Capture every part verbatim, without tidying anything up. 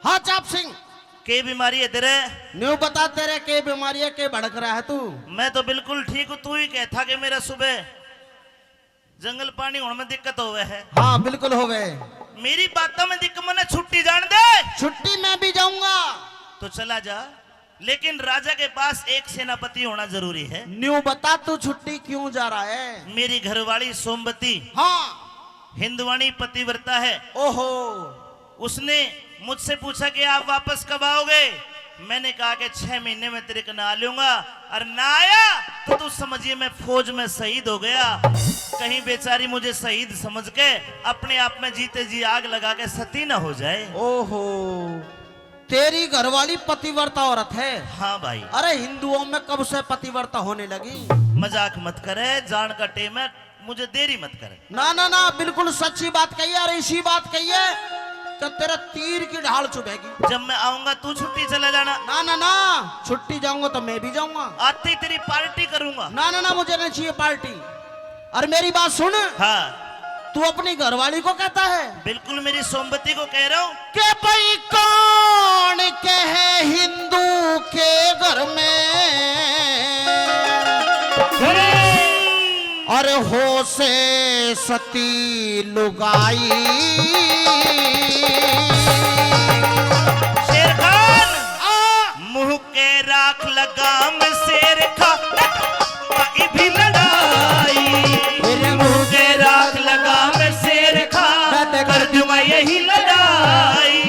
हाँ चाप सिंह। के बीमारी है तेरे? न्यू बता, तेरे के बीमारी है, के भड़क रहा है तू? मैं तो बिल्कुल ठीक हूँ, तू ही कह था कि मेरा सुबह जंगल पानी होने में दिक्कत होवे है। हाँ, बिल्कुल होवे। मेरी बातों में दिक्कत, मने छुट्टी जान दे। छुट्टी मैं भी जाऊंगा। तो चला जा, लेकिन राजा के पास एक सेनापति होना जरूरी है। न्यू बता, तू छुट्टी क्यों जा रहा है? मेरी घरवाली सोमवती, हाँ। हिंदुवाणी पतिव्रता है। ओहो। उसने मुझसे पूछा कि आप वापस कब आओगे? मैंने कहा कि छह महीने में तेरे कने आ लूंगा, और ना आया तो तू समझिए मैं फौज में शहीद हो गया। कहीं बेचारी मुझे शहीद समझ के अपने आप में जीते जी आग लगा के सती ना हो जाए। ओहो, तेरी घरवाली पतिव्रता औरत है? हाँ भाई। अरे, हिंदुओं में कब से पतिव्रता होने लगी? मजाक मत करे, जान का टेम है, मुझे देरी मत करे। ना, ना, ना, बिल्कुल सच्ची बात कही है। अरे, इसी बात कही है कि तेरे तीर की ढाल चुभेगी। जब मैं आऊंगा, तू छुट्टी चला जाना। ना, ना, ना, छुट्टी जाऊंगा तो मैं भी जाऊंगा। आते ही तेरी पार्टी करूंगा। ना, ना, ना, मुझे नहीं चाहिए पार्टी। और मेरी बात सुन। हाँ। तू अपनी घरवाली को कहता है? बिल्कुल, मेरी सोमवती को कह रहा हूँ। के भाई कौन कहे हिंदू के घर में, अरे हो से सती लुगाई। शेर खान, आ। मुंह के राख लगाम शेर खा, कई भी लड़ाई। मेरे मुंह के राख लगाम शेर खा, कर दूंगा यही लड़ाई।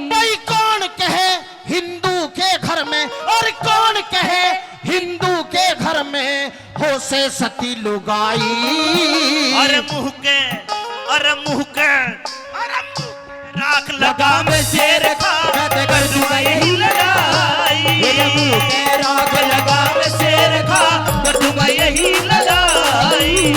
भाई कौन कहे हिंदू के घर में, और कौन कहे हिंदू के घर में हो से सती लुगाई। अरे मुंह के, अरे मुंह के, अरे मुंह के राख लगाम शेर खा, मैं तो कर दूंगा यही लड़ाई। मेरे मुंह के राख लगाम शेर खा, कर दूंगा यही लड़ाई।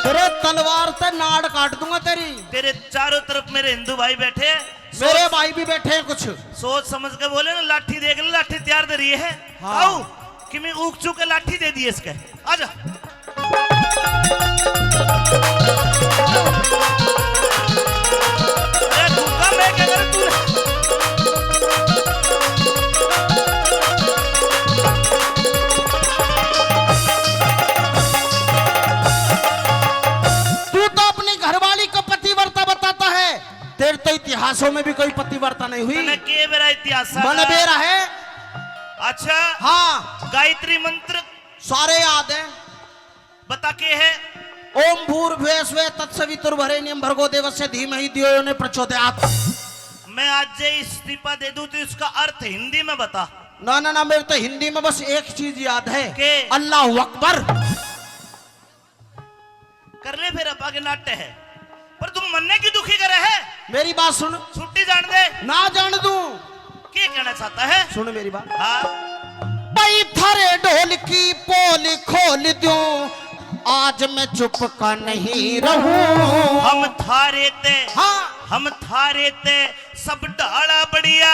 तेरे तलवार से नाड़ काट दूंगा तेरी। तेरे चारों तरफ मेरे हिंदू भाई बैठे हैं। मेरे भाई भी बैठे हैं कुछ। सोच समझ के बोले ना, लाठी देख ले, लाठी तैयार धरी है। हाँ। आओ, कि मैं ऊक चूक के लाठी दे दिए इसके। आजा। अरे धुक्का मैं क्या करूँ तू? तू तो अपनी घरवाली को पतिव्रता बताता है। तेरे तो इतिहासों में भी कोई पतिव्रता नहीं हुई। तने के बेरा इतिहास मन का? बेरा है। अच्छा। हाँ। गायत्री मंत्र? सारे याद है। बता के है? ओम भूर्भुवः स्वः तत्सवितुर्वरेण्यं भर्गो देवस्य धीमहि धियो यो न प्रचोदयात्। मैं आज जे इस्तीफा दे दूं तो इसका अर्थ हिंदी में बता। ना, ना, ना, मेरे तो हिंदी में बस एक चीज याद है। के? अल्लाह अकबर। कर ले फिर, अब आगे नाट्य है, पर तू मन्ने क्यों दुखी करे है? मेरी बात सुन। छुट्टी जान दे। ना जान दूं। के कहना चाहता है? सुन मेरी बात। हाँ। भाई थारे ढोल की पोल खोल दूं, आज मैं चुप का नहीं रहूं। हम थारे ते, हाँ। हम थारे ते सब ढाला बढ़िया,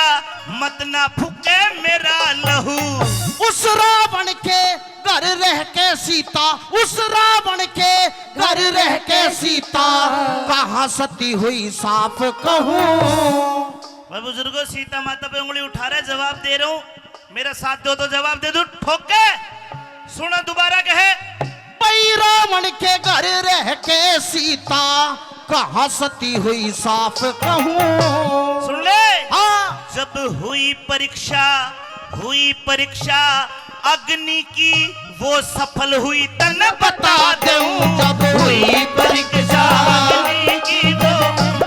मत ना फूके मेरा लहू। उस रावण के घर रह के सीता, उस रावण के घर रह के सीता, कहाँ सती हुई साफ कहूँ। मैं बुजुर्गों, सीता माता पे उंगली उठा रहा है, जवाब दे रहा हूँ, मेरा साथ दो तो जवाब दे दूं, ठोक के। सुनो दोबारा कहे। पई रावण के घर रह के सीता, कहाँ सती हुई साफ कहूँ। सुन ले। हाँ। जब हुई परीक्षा, हुई परीक्षा अग्नि की, वो सफल हुई तन बता दूं। जब हुई परीक्षा अग्नि की, वो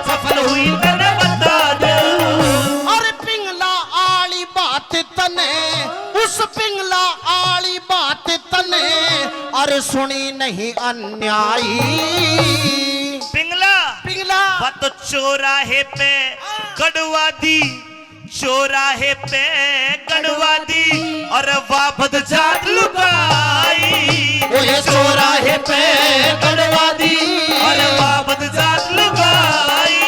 सफल हुई तन बता दूं। और पिंगला आली बात तने, उस पिंगला आली बात तने, अरे सुनी नहीं अन्यायी। पिंगला, पिंगला। बात तो चौराहे पे गड़वा दी, चौराहे पे गड़वा दी, और वापस जात लुगाई। ओए चौराहे पे गड़वा दी, और वापस जात लुगाई।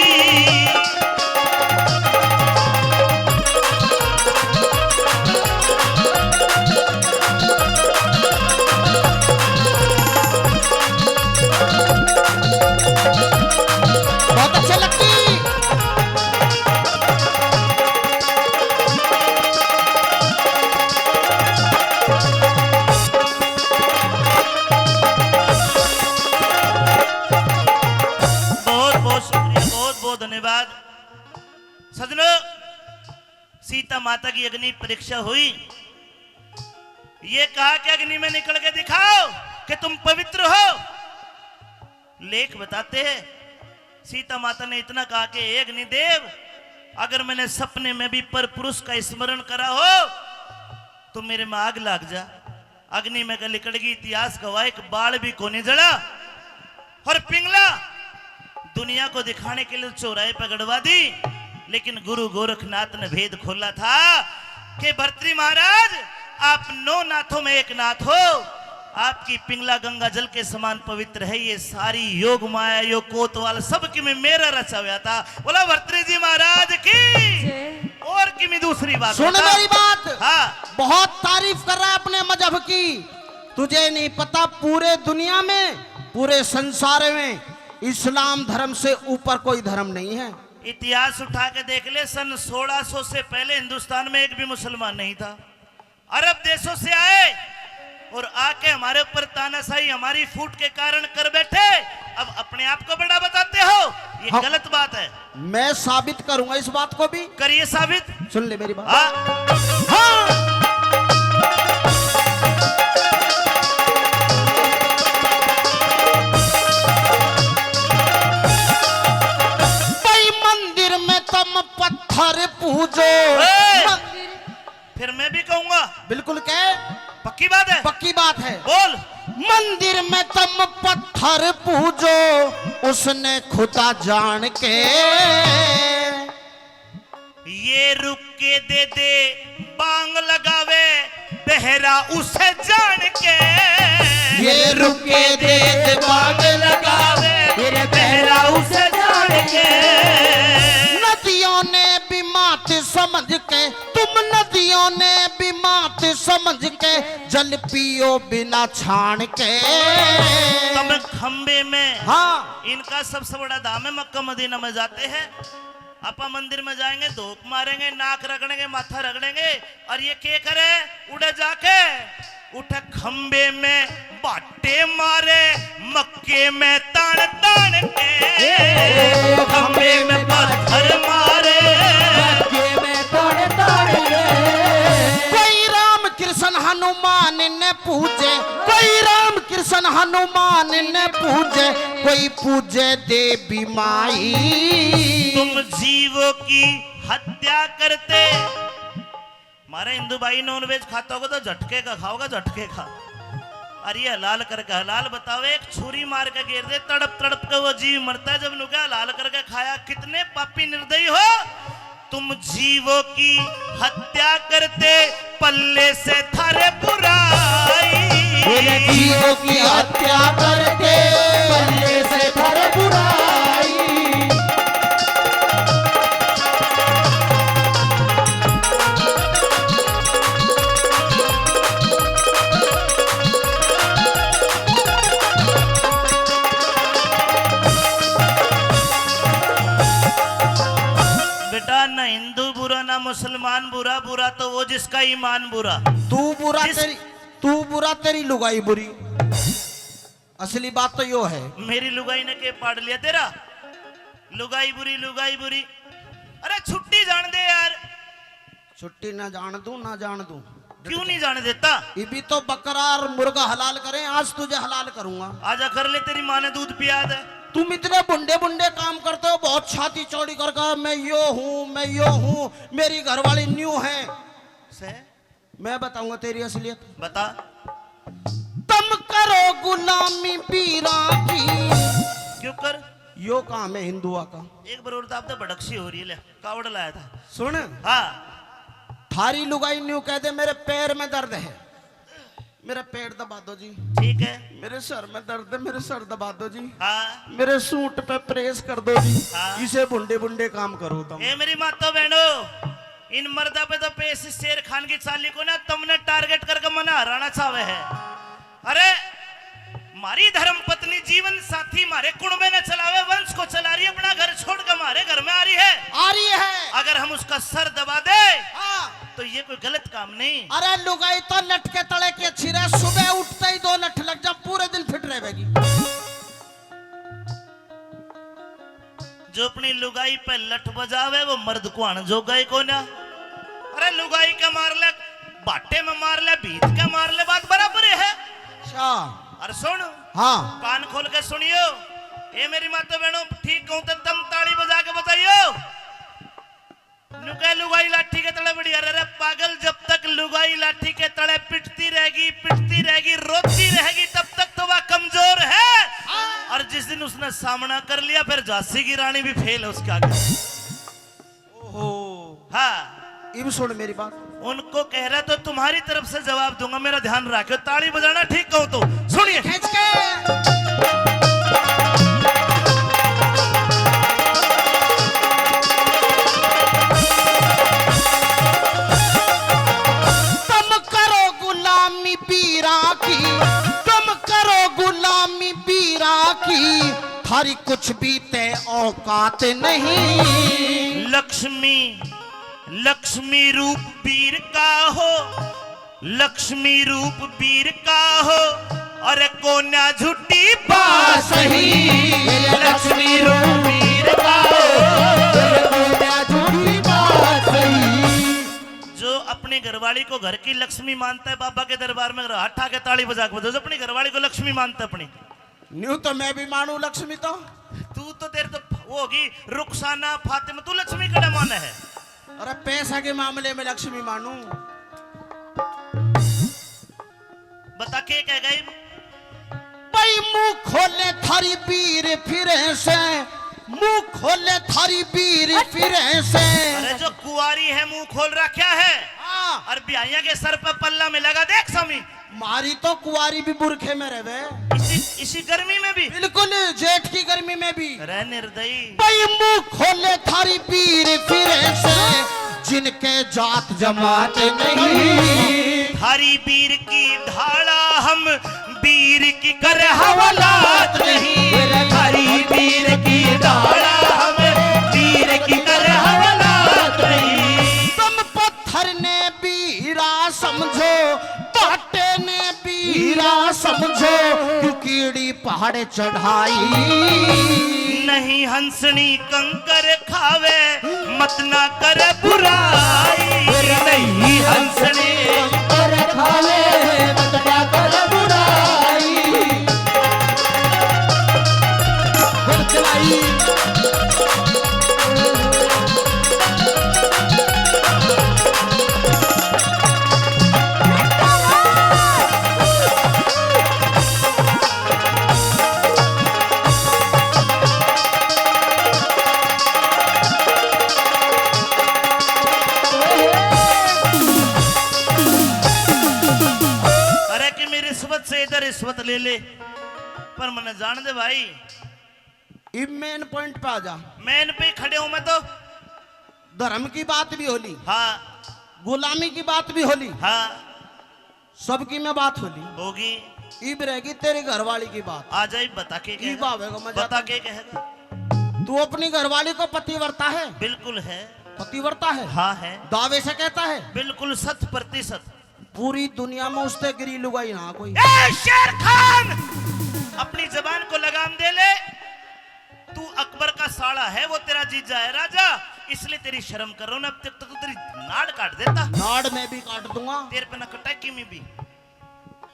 बहुत अच्छे लक्की। सजनो, सीता माता की अग्नि परीक्षा हुई। ये कहा कि अग्नि में निकल के दिखाओ कि तुम पवित्र हो। लेख बताते हैं, सीता माता ने इतना कहा कि "हे अग्निदेव, अगर मैंने सपने में भी पर पुरुष का स्मरण करा हो तो मेरे में आग लाग जा।" अग्नि में के लिकड़ गई, इतिहास गवाह, एक बाल भी कोनी जला। और पिंगला दुनिया को दिखाने के लिए चौराहे पे गड़वा दी, लेकिन गुरु गोरखनाथ ने भेद खोला था कि भर्तृ महाराज, आप नौ नाथों में एक नाथ हो, आपकी पिंगला गंगा जल के समान पवित्र है। ये सारी योग माया, योग कोतवाल, सब किमी मेरा रचा हुआ था। बोला भर्तृ जी महाराज की। जय। और किमी दूसरी बात सुन बता। मेरी बात। हाँ। बहुत तारीफ कर रहा है अपने मजहब की। तुझे नहीं पता, पूरे दुनिया में, पूरे संसार में इस्लाम धर्म से ऊपर कोई धर्म नहीं है। इतिहास उठा के देख ले, सन सोलह सौ से पहले हिंदुस्तान में एक भी मुसलमान नहीं था। अरब देशों से आए और आके हमारे ऊपर तानाशाही, हमारी फूट के कारण कर बैठे। अब अपने आप को बड़ा बताते हो, ये हाँ। गलत बात है। मैं साबित करूंगा इस बात को भी। करिए साबित। सुन ले मेरी बात। हाँ। हाँ। भाई मंदिर में तुम पत्थर पूजो। ए! मंदिर फिर मैं भी कहूंगा। बिल्कुल कह। पक्की बात है? पक्की बात है। बोल। मंदिर में तुम पत्थर पूजो, उसने खुदा जान के। ये रुक के दे दे बांग लगावे, बहरा उसे जान के। ये रुक के दे दे बांग लगावे, ये बहरा उसे जान के। नदियों ने भी मात समझ के, तुम नदियों ने भी मात समझ के, जल पियो बिना छान के। तुम खंबे में, हाँ। इनका सबसे बड़ा धाम है, मक्का मदीना में जाते हैं। आपा मंदिर में जाएंगे, धोक मारेंगे, नाक रगड़ेंगे, माथा रगड़ेंगे, और ये के करे? उड़े जाके उठे खंबे में बाटे मारे, मक्के में तान तान के। खंबे में पत्थर मारे, मक्के में तान तान के। कोई राम कृष्ण हनुमान ने पूजे, कोई राम कृष्ण हनुमान ने पूजे, कोई पूजे देवी माई। तुम जीवों की हत्या करते। मारे हिंदू भाई नॉनवेज खाता होगा तो झटके का खाओगा, झटके का। अरे ये हलाल करके हलाल बताओ, एक छुरी मार के घेर दे, तड़प तड़प के वो जीव मरता है। जब नुके हलाल करके खाया, कितने पापी निर्दयी हो तुम, जीवों की हत्या करते पल्ले से थारे बुराई। बोले जीवों की हत्या करते पल्ले से थारे बुराई। बेटा, ना हिंदू बुरा, ना मुसलमान बुरा, बुरा तो वो जिसका ईमान बुरा। तू बुरा, जिस तेरी, तू बुरा, तेरी लुगाई बुरी। असली बात तो यो है। मेरी लुगाई ने के पाड़ लिया तेरा? लुगाई बुरी, लुगाई बुरी। अरे छुट्टी जान दे यार। छुट्टी ना जान दूं, ना जान दूं। क्यों नहीं जाने देता? इबी तो बकरा और मुर्गा हलाल करें, आज तुझे हलाल करूंगा। आजा कर ले, तेरी माँ ने दूध पिया दे। तुम इतने बुंडे बुंडे काम करते हो, बहुत छाती चौड़ी करके, "मैं यो हूँ, मैं यो हूँ, मेरी घरवाली न्यू है।" से? मैं बताऊंगा तेरी असलियत। बता। तुम करो गुलामी पीरा की। क्यों कर? यो काम है हिंदुआ का। एक बार और दाब दे, भड़क सी हो रही है, ले, कावड़ लाया था। सुन। हाँ। थारी लुगाई न्यू कह दे, "मेरे पैर में दर्द है, मेरा पैर दबा दो जी।" ठीक है। "मेरे सर में दर्द है, मेरे सर दबा दो जी।" हाँ। "मेरे सूट पे प्रेस कर दो जी।" हाँ। इसे बुंडे बुंडे काम करो तुम। ए मेरी मातो बहनों, इन मर्दा पे तो पेश शेर खान की चाली को ना, तुमने टारगेट करके मना हराना चाहे है। अरे, मारी धर्म पत्नी, जीवन साथी, मारे कुणबे ने चलावे, वंश को चला रही, अपना घर छोड़ के मारे घर में आ रही है। आ रही है। अगर हम उसका सर दबा दे, हाँ। तो ये कोई गलत काम नहीं। अरे लुगाई तो लटके तले की अच्छी रहे, सुबह उठते ही दो लठ लग जा, पूरे दिन फिट रहेगी। जो अपनी लुगाई पे लठ बजावे, वो मर्द कुहाण जोगा ही कोन्या। अरे, लुगाई के मार ले, भाटे में मार ले, भीत के मार ले, बात बराबर है। अच्छा। अरे सुन, हाँ। कान खोल के सुनियो, ए मेरी माता बहनों, ठीक कहूं तो तुम ताली बजा के बताइयो। नुके लुगाई लाठी के तले बड़ी। अरे रे पागल, जब तक लुगाई लाठी के तले पिटती रहेगी, पिटती रहेगी, रोती रहेगी, तब तक तो वह कमजोर है। हाँ। और जिस दिन उसने सामना कर लिया, फिर झांसी की रानी भी फेल है उसके आगे। ओहो। हाँ। इब सुन मेरी बात। उनको कह रहा तो तुम्हारी तरफ से जवाब दूंगा, मेरा ध्यान रखो, ताली बजाना ठीक कहूं तो। सुनिए। खींच के। तुम करो गुलामी पीरा की, तुम करो गुलामी पीरा की, थारी कुछ भी ते औकात नहीं। लक्ष्मी, लक्ष्मी रूप वीर का हो, लक्ष्मी रूप वीर का हो, अरे कोन्या झूठी बात सही। लक्ष्मी रूप वीर का हो, अरे कोन्या झूठी बात सही। जो अपनी घरवाली को घर की लक्ष्मी मानता है, बाबा के दरबार में हाथ उठा के ताली बजा के बजाओ, जो अपनी घरवाली को लक्ष्मी मानता है अपनी। न्यू तो मैं भी मानू लक्ष्मी तो। तू तो, तेरे तो वो होगी रुखसाना, फातिमा, तू लक्ष्मी कड़े माने है? अरे पैसा के मामले में लक्ष्मी मानू। बता के कह गई? भाई मुंह खोले थारी पीर फिरे से, मुंह खोले थारी पीर फिरे से। अरे जो कुआरी है मुंह खोल रखा है। हाँ। और बिहाइयां के सर पे पल्ला मिलेगा, देख स्वामी। मारी तो कुआरी भी बुरखे में रहवे। इसी, इसी गर्मी में भी? बिल्कुल, जेठ की गर्मी में भी। अरे निर्दयी। भाई मुंह खोले थारी पीर फिरे से, जिनके जात जमात नहीं। थारी पीर की ढाला हम वीर की कर हवालात नहीं। थारी वीर की ढाला हम वीर की कर हवालात नहीं। तुम पत्थर ने वीरा समझो, भाटे ने वीरा समझो, क्यों कीड़ी पहाड़ चढ़ाई। नहीं हंसनी कंकर खावे, मत ना कर बुराई। नहीं हंसनी कंकर खावे, मत ना कर बुराई। गुरचलाई। अरे कि मेरी रिश्वत से इधर रिश्वत ले ले, पर मने जान दे भाई। इब मेन पॉइंट पे आ जा। मेन पे ही खड़े हूं मैं तो। धर्म की बात भी होली, हाँ। गुलामी की बात भी होली, हाँ। सबकी में बात होली। होगी। इब रहेगी तेरी घरवाली की बात। आ जाए, बता के इब कहेगा? आवेगा मजा। बता के कहेगा? तू अपनी घरवाली को पतिव्रता है? बिल्कुल है। पतिव्रता है? हाँ है। दावे से कहता है? बिल्कुल शत प्रतिशत। पूरी दुनिया में उससे गिरी लुगाई ना कोई। ए शेर खान, अपनी जबान को लगाम दे ले। तू अकबर का साला है, वो तेरा जीजा है राजा, इसलिए तेरी शर्म कर रहा हूं ना। अब तक तो तू तेरी नाड़ काट देता। नाड़ मैं भी काट दूंगा। तेरे पे ना कटाकी में भी।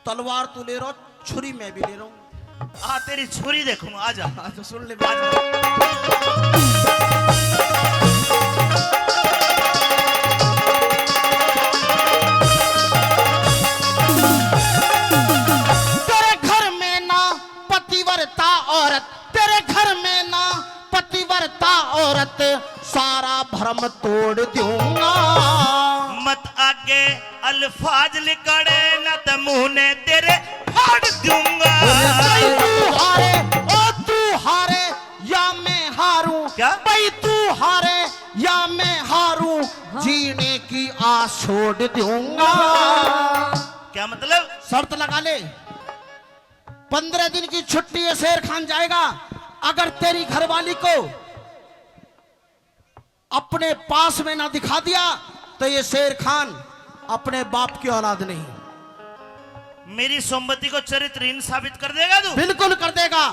तलवार तू ले रहा, छुरी मैं भी ले रहा हूं। आ तेरी छुरी देखूं, आ जा। आ जा, सुन ले, आ जा। तेरे घर में ना पतिव्रता औरत, तेरे घर में ना पतिव्रता औरत, सारा भरम तोड़ दूंगा। मत आगे अल्फाज लिकड़े, ना तो मुंह ने तेरे फाड़ दूंगा। भाई तू हारे, ओ तू हारे, या मैं हारूं। क्या? भाई तू हारे या मैं हारूं, हाँ। जीने की आस छोड़ दूंगा। क्या मतलब? शर्त लगा ले, पन्द्रह दिन की छुट्टी है, शेर खान जाएगा। अगर तेरी घरवाली को अपने पास में ना दिखा दिया तो ये शेर खान अपने बाप की औलाद नहीं। मेरी सोमवती को चरित्रहीन साबित कर देगा तू? बिल्कुल कर देगा।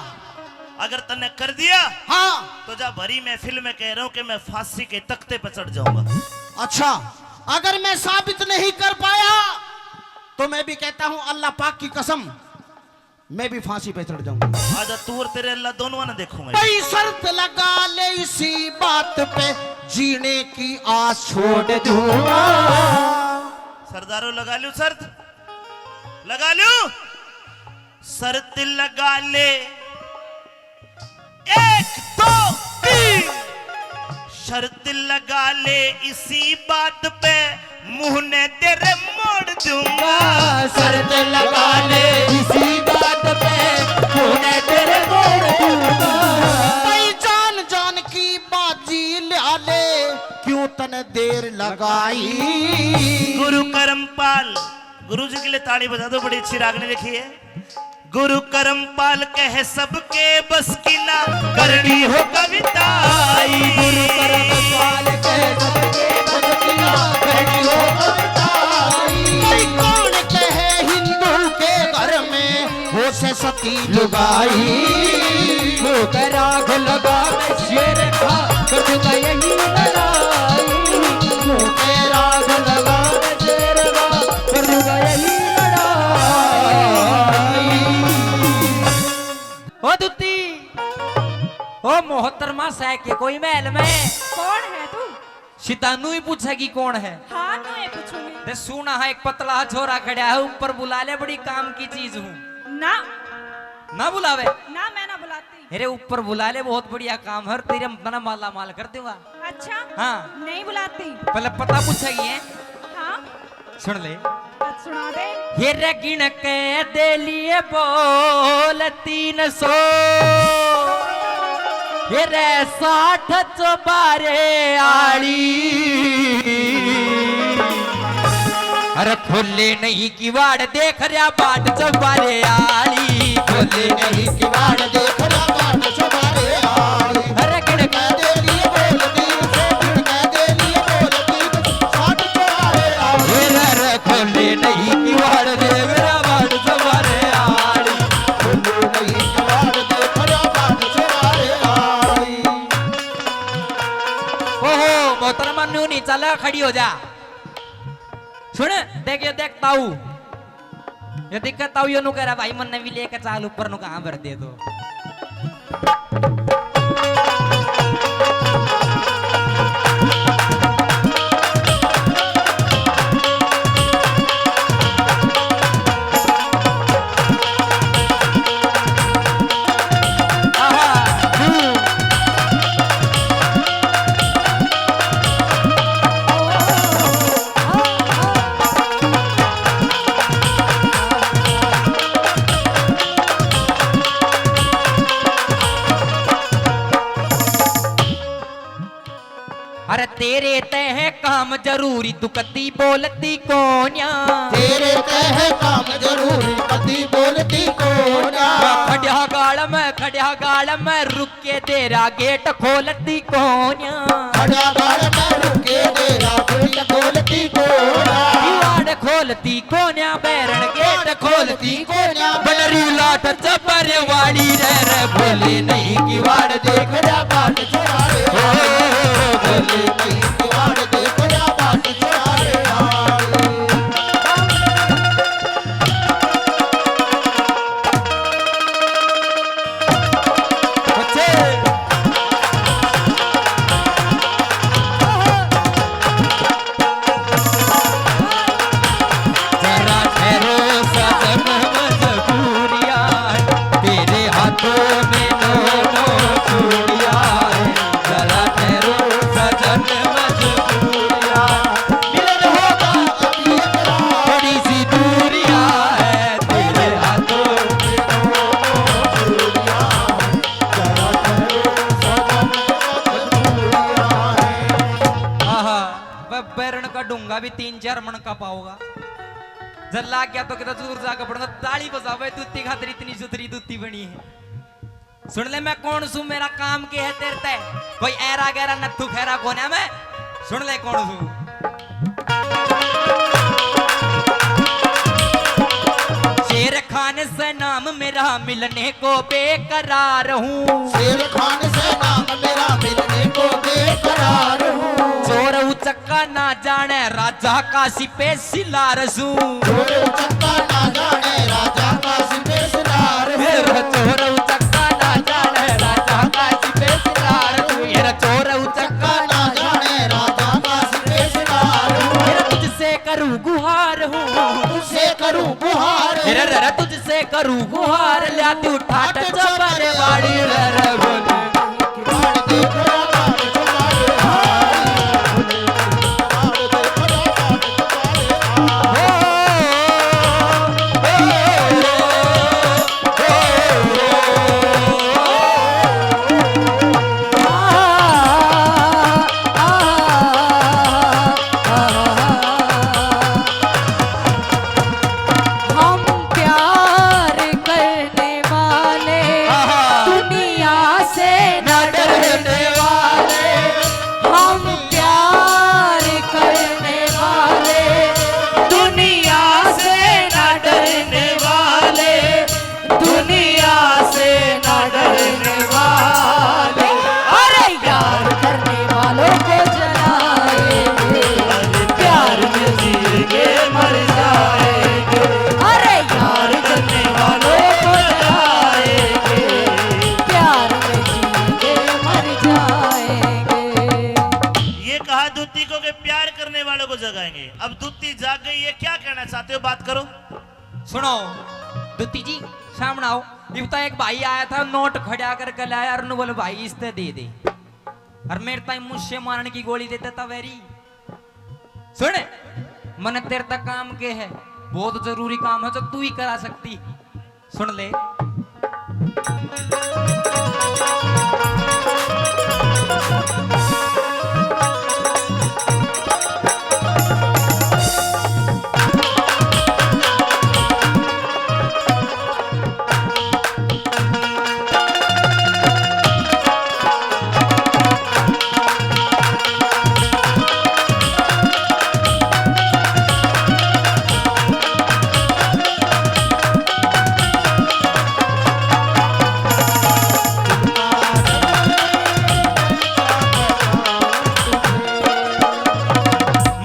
अगर तन्ने कर दिया, हाँ। तो जा भरी महफिल में कह रहा हूं कि मैं फांसी के तख्ते पर चढ़ जाऊंगा। अच्छा, अगर मैं साबित नहीं कर पाया तो मैं भी कहता हूं, अल्लाह पाक की कसम, मैं भी फांसी पे चढ़ जाऊंगा। आजा, तू और तेरे अल्लाह दोनों ने देखूंगा। भाई शर्त लगा ले इसी बात पे, जीने की आस छोड़ दूंगा। सरदारों, लगा लूं शर्त? लगा लूं? शर्त लगा ले, एक, दो, तीन। शर्त लगा ले इसी बात पे, मुंह ने तेरे मोड़ दूंगा। शर्त लगा ले इसी बात पे, मुंह ने तेरे मोड़ दूंगा। भाई जान जान की बाजी ला ले, क्यों तने देर लगाई। गुरु करमपाल, गुरु जी के लिए ताली बजा दो, बड़ी अच्छी रागनी लिखी है। गुरु करमपाल कह सबके बस की ना, करनी हो कविताई। गुरु करमपाल कह सबके बस की ना, करनी हो कविताई। भाई कौन कहे हिंदू के घर में हो से सती लुगाई। मुंह पे राग लगा मैं शेर खा, कर दूंगा यही लड़ाई। मुंह पे राग लगा मैं शेर खा, कर दूंगा यही लड़ाई। ओ दुत्ती, ओ मोहतरमा सै के कोई महल में? कौन है तू? सीता नू ही पूछेगी कौन है? हाँ, नू ही पूछूंगी। ते सुना है, एक पतला छोरा खड़ा है, ऊपर बुला ले, बड़ी काम की चीज हूँ। ना। ना बुलावे? ना, मैं ना बुलाती। अरे ऊपर बुला ले, बहुत बढ़िया काम है, और तेरे मना माला माल कर दूंगा। अच्छा? हाँ। नहीं बुलाती। पहले पता पूछेगी है। हाँ। सुन ले। बस सुना दे। ये रे गिण के दे लिए बोल तीन सौ, ये रे साठ चौबारे आली। अरे खोले नहीं किवाड़ देख रहा बाट चौबारे आली। खोले नहीं किवाड़ देख रहा बाट चौबारे आली। अरे गिण के दे लिए बोल तीन सौ, गिण के दे लिए बोल तीन सौ। रे, रे, रे, खोले नहीं किवाड़ दे मेरा बाट सवारे आली। खोले नहीं किवाड़ दे मेरा बाट सवारे आली। ओहो, मोहतरमा नू नहीं चला, खड़ी हो जा। सुन, देख ये देख ताऊ। ये दिक्कत ताऊ यो नु कह रहा, भाई मन्ने भी लेके चाल ऊपर नु कहाँ भर दे दो। अरे तेरे तै है काम जरूरी, तू कती बोलती कोन्या। तेरे तै है काम जरूरी, कती बोलती कोन्या। खड्या गाल में, खड्या गाल में रुक के तेरा गेट खोलती कोन्या। खड्या गाल में रुक के तेरा गेट खोलती कोन्या। किवाड़ खोलती कोन्या, बैरन गेट खोलती कोन्या। बनरी लाट चबर वाली रे, रे भोले नहीं किवाड़ देख रहा बाट चौबारे। ओ, भोले नहीं किवाड़ देख रहा बाट चौबारे। जरा ठहरो सजन मजबूरिया है, तेरे हाथों में दोनों चूड़िया है। जरा ठहरो सजन मजबूरिया, मिलन होगा अभी एक रात। थोड़ी सी दूरिया है, तेरे हाथों में दोनों चूड़िया है। जरा ठहरो सजन मजबूरिया है। आहा, ब-, बैरन का ढूंगा भी तीन चार मन का पाओगा। जब लाग गया तो कितना जोर जाकर पड़ूंगा, ताली बजावे, दूती खातर इतनी सुथरी दूती बनी है। सुन ले, मैं कौन सूं, मेरा काम के है तेरे तै? कोई ऐरा गैरा नत्थू खैरा कोन्या मैं। सुन ले कौन सूं। शेर खान से नाम मेरा, मिलने को बेकरार हूँ। शेर खान से नाम मेरा, मिलने को बेकरार हूँ। चोर उचक्का ना जाने, राजा का सिपे सिलार सूं। चोर उचक्का ना जाने, राजा का सिपे सिलार सूं। चोर उचक्का ना जाने, राजा का सिपे सिलार सूं। चोर उचक्का ना जाने, राजा का सिपे सिलार सूं। तुझसे करूँ गुहार हूँ। तुझसे करूँ गुहार हूँ। रे, रे, रे, तुझसे करूँ गुहार, ल्या तू ठाट चबारे वाली, रे, रे, बोल। हम प्यार करने वाले, आहा। दुनिया से न डरने वाले। हम प्यार करने वाले, दुनिया से न डरने वाले, दुनिया से न डरने वाले। अरे यार करने वालों को जलाएंगे, प्यार में जिएंगे मर जाएंगे। अरे यार करने वालों को जलाएंगे, प्यार में जिएंगे मर जाएंगे। ये कहा दूती को कि प्यार करने वालों को जगाएंगे। अब दूती जाग गई है, क्या कहना चाहते हो, बात करो। सुनो दूती जी, सामने आओ। इब तो एक भाई आया था, नोट खड़ा करके लाया और नु बोले, भाई इसते दे दे, और मेरे ताई मुझसे मारने की गोली दे देता वैरी। सुन, मने तेरे तक काम के है, बहुत जरूरी काम है जो तू ही करा सकती। सुन ले।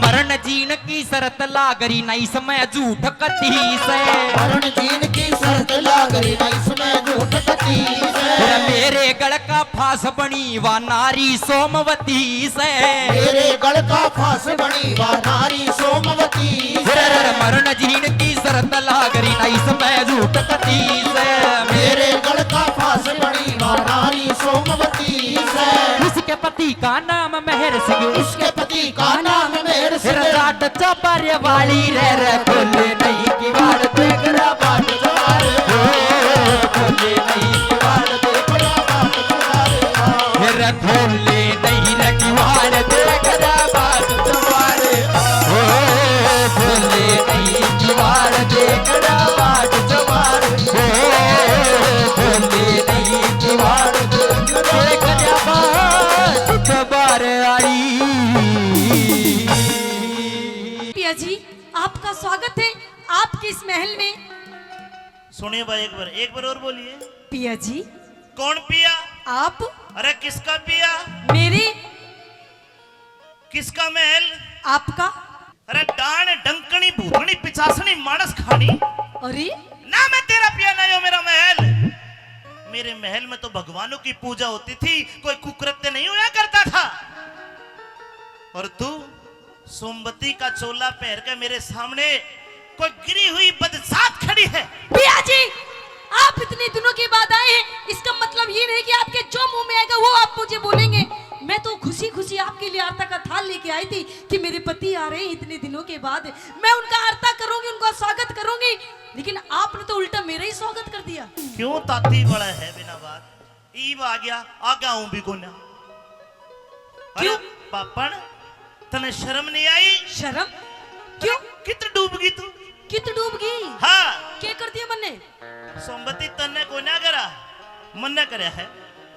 मरण जीन की शर्त लागरी ना इसमें झूठ कती से। मरण जीन की शर्त लागरी ना इसमें झूठ कती से। मेरे गल का फांस बनी वा नारी सोमवती से। मेरे गल का फांस बनी वा नारी सोमवती से। मरण जीन की शर्त लागरी ना इसमें झूठ कती से। मेरे गल का फांस बनी वा नारी सोमवती से। उसके पति का नाम मेहर सिंह। उसके पति का नाम मेहर सिंह। जाट चौबारे वाली रे, रे खोले नहीं किवाड़, देख रहा बाट चौबारे। ओ, खोले नहीं किवाड़, देख रहा बाट चौबारे। रे खोले नहीं रे किवाड़, देख रहा बाट चौबारे। ओ, खोले नहीं किवाड़, देख रहा बाट चौबारे। ओ, खोले नहीं किवाड़, देख रहा बाट चौबारे। पिया जी, आपका स्वागत है आपके इस महल में। सुनिए भाई, एक बार, एक बार और बोलिए। पिया जी। कौन पिया? आप। अरे किसका पिया? मेरे। किसका महल? आपका। अरे डाण डंकनी भूतनी पिचासनी मानस खानी। अरे। ना मैं तेरा पिया, ना यो मेरा महल। मेरे महल में तो भगवानों की पूजा होती थी, कोई कुकृत्य नहीं होया करता था। और तू सोमवती का चोला पहन के मेरे सामने कोई गिरी हुई बदजात खड़ी है। पिया जी, आप इतने दिनों के बाद आए हैं, इसका मतलब ये नहीं कि आपके जो मुंह में आएगा वो आप मुझे बोलेंगे। मैं तो खुशी खुशी आपके लिए आरता का थाल लेके आई थी कि मेरे पति आ रहे हैं इतने दिनों के बाद, मैं उनका आरता करूंगी, उनका स्वागत करूंगी, लेकिन आपने तो उल्टा मेरा ही स्वागत कर दिया। क्यों ताती बड़ा है बिना बात? ईब आ गया, आगे आऊं भी कोन्या। अरे क्यों? पापण, तने शर्म नहीं आई? शर्म? क्यों? कित डूब गई तू? कित डूब गई? हाँ। क्या कर दिया मन्ने? सोमवती तन्ने कोन्या करा, मन्ने करया है।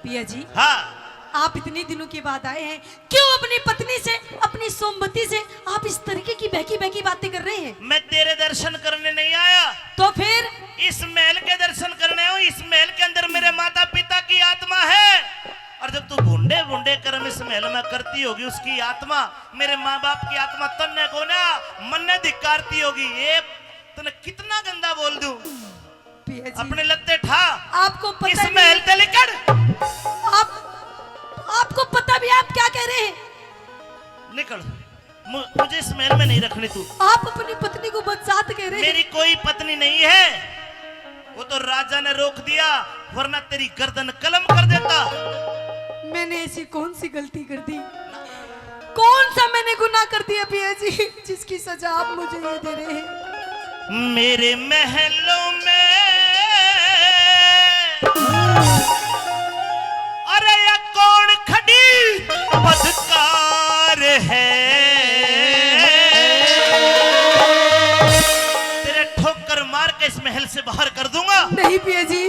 पिया जी, हाँ। आप इतने दिनों के बाद आए हैं, क्यों अपनी पत्नी से, अपनी सोमवती से आप इस तरीके की बहकी बहकी बातें कर रहे हैं? मैं तेरे दर्शन करने नहीं आया। तो फिर? इस महल ये कर्म इस महल में करती होगी उसकी आत्मा, मेरे माँ बाप की आत्मा तन्ने को ना, मन्ने धिक्कारती होगी। ये तन्ने कितना गंदा बोल दूं, पिया जी, अपने लत्ते ठा। आपको पता इस भी महल ते निकल। आप, आपको पता भी, आप क्या कह रहे हैं? निकल। मु-, मुझे इस महल में नहीं रखने तू। आप अपनी पत्नी को बदजात कह रहे हैं। मेरी कोई पत्नी नहीं है, वो तो राजा ने रोक दिया, वरना तेरी गर्दन कलम कर देता। मैंने ऐसी कौन सी गलती कर दी? कौन सा मैंने गुनाह कर दिया पिया जी, जिसकी सजा आप मुझे ये दे रहे हैं? मेरे महलों में, अरे या कौन खड़ी बदकार है? तेरे ठोकर मार के इस महल से बाहर कर दूंगा। नहीं पिया जी,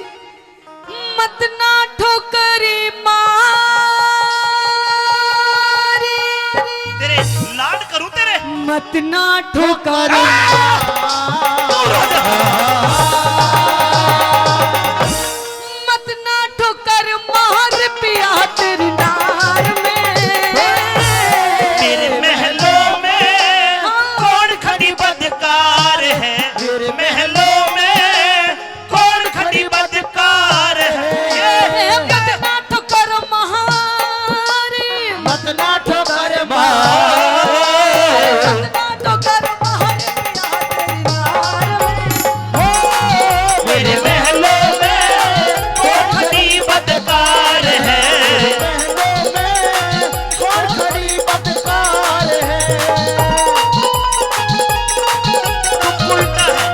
मत ना ठोकर मार। तेरे लाड करूं तेरे। मत ना ठोकर। दूर हो जा। मत ना ठोकर मार पिया तेरी नार में। तेरे महलों में कौन खड़ी बदकार है? तेरे महलों में कौन खड़ी बदकार है? ये मत ना ठोकर मार। मत ना ठोकर मार। मत ना ठोकर मार। मेरे महलों में कौन खड़ी बदकार है? महलों में कौन खड़ी बदकार है? तू उल्टा है,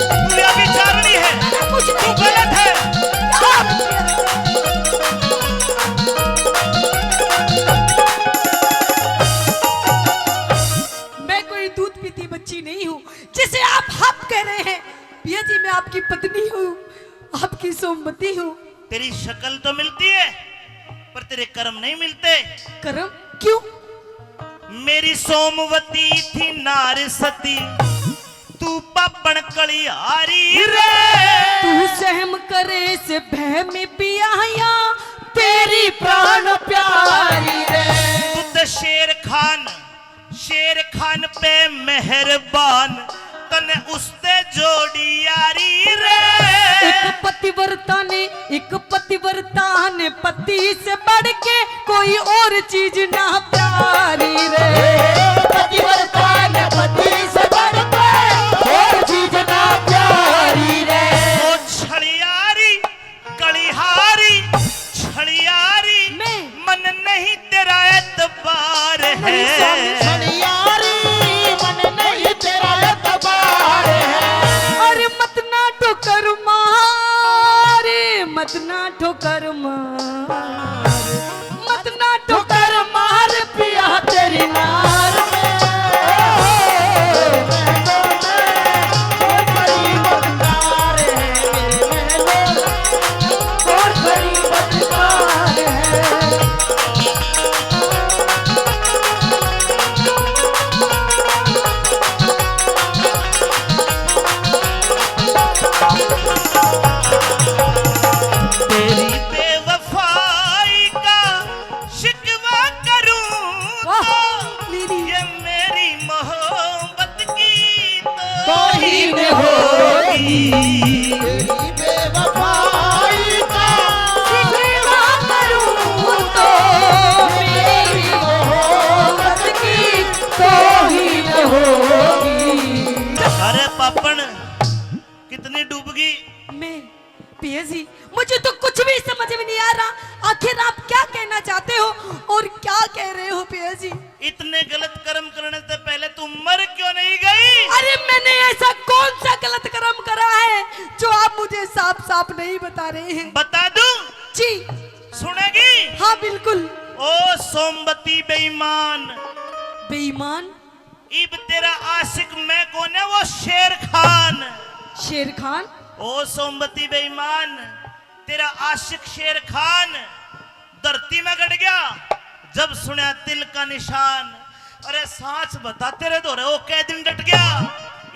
तू व्यभिचारिणी है, तू गलत है। मैं कोई दूध पीती बच्ची नहीं हूँ जिसे आप हब कह रहे हैं। पिया जी, मैं आपकी पत्नी हूँ, आपकी सोमवती हूँ। तेरी शक्ल तो मिलती है, पर तेरे कर्म नहीं मिलते। कर्म? क्यों? मेरी सोमवती थी नार सती, तू पापण कलिहारी रे। तू सहम करे से बहम पिया या तेरी प्राण प्यारी रे। तू तो शेर खान, शेर खान पे मेहरबान, तने उसते जोड़ी यारी रे। एक पतिव्रता ने, एक पतिव्रता ने पति से बढ़ के कोई और चीज ना प्यारी रे। पतिव्रता ने पति से बढ़ के और चीज ना प्यारी रे। ओ छलियारी, कलिहारी, छलियारी, मैं। मन नहीं तेरा एतबार है। नहीं स्वामी। छलियारी, मन नहीं तेरा एतबार है। अरे मत ना ठोकर मार, मत ना ठोकर मार, मत ना ठोकर मार पिया तेरी नार में। तेरी बेवफाई का शिकवा करूं तो ये मेरी मोहब्बत की तौहीन होगी। तेरी बेवफाई का शिकवा करूं तो मेरी मोहब्बत की तौहीन होगी। अरे पापण, कितनी डूबगी। मैं पिया जी, मुझे तो कुछ भी समझ में नहीं आ रहा। आखिर आप क्या कहना चाहते हो और क्या कह रहे हो पिया जी? इतने गलत कर्म करने से पहले तू मर क्यों नहीं गई? अरे मैंने ऐसा कौन सा गलत कर्म करा है जो आप मुझे साफ साफ नहीं बता रहे हैं? बता दूं? जी। सुनेगी? हाँ बिल्कुल। ओ सोमवती बेईमान। बेईमान? इब तेरा आशिक मैं कोने, वो शेर खान। शेर खान? ओ सोमवती बेईमान, तेरा आशिक शेर खान धरती में गड़ गया जब सुना तिल का निशान। अरे सांच बता, तेरे धोरे वो कै दिन डट गया?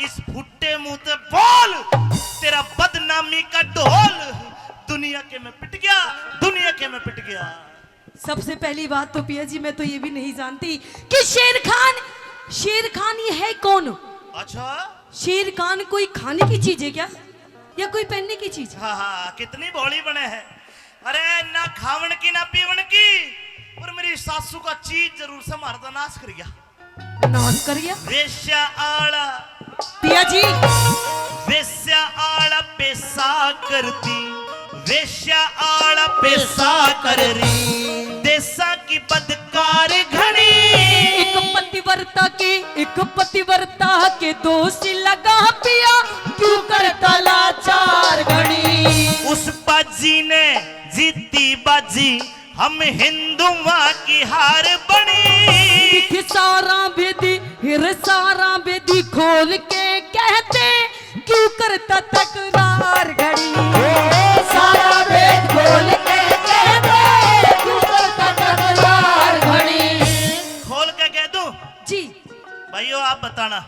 इस फुट्टे मुंह ते बोल, तेरा बदनामी का ढोल दुनिया के में पिट गया, दुनिया के में पिट गया। सबसे पहली बात तो पिया जी, मैं तो ये भी नहीं जानती कि शेर खान, शेर खान ये है कौन? अच्छा। शेर खान कोई खाने की चीज है क्या, या कोई पहनने की चीज? हाँ, हाँ, कितनी भोली बने है। अरे, ना खावन की ना पीवन की, पर मेरी सासू का चीज जरूर से मारदा नाश कर गया। नाश कर गया। वेश्या आला। पिया जी। वेश्या आला पेशा करती, वेश्या आला पेशा करती, देसा की बदकार घणी। एक पतिव्रता के, एक पतिव्रता के दोष लगा पिया, क्यों करता लाचार घणी। उस बाजी ने जीती बाजी, हम हिंदुआ की हार बणी। दिख सारा बेदी, हिर सारा बेदी खोल के कहते, क्यों करता तकरार घणी। ओ, सारा भेद खोल के कहते, क्यों करता तकरार घणी। खोल के कह दूं? जी। भाइयों, आप बताना,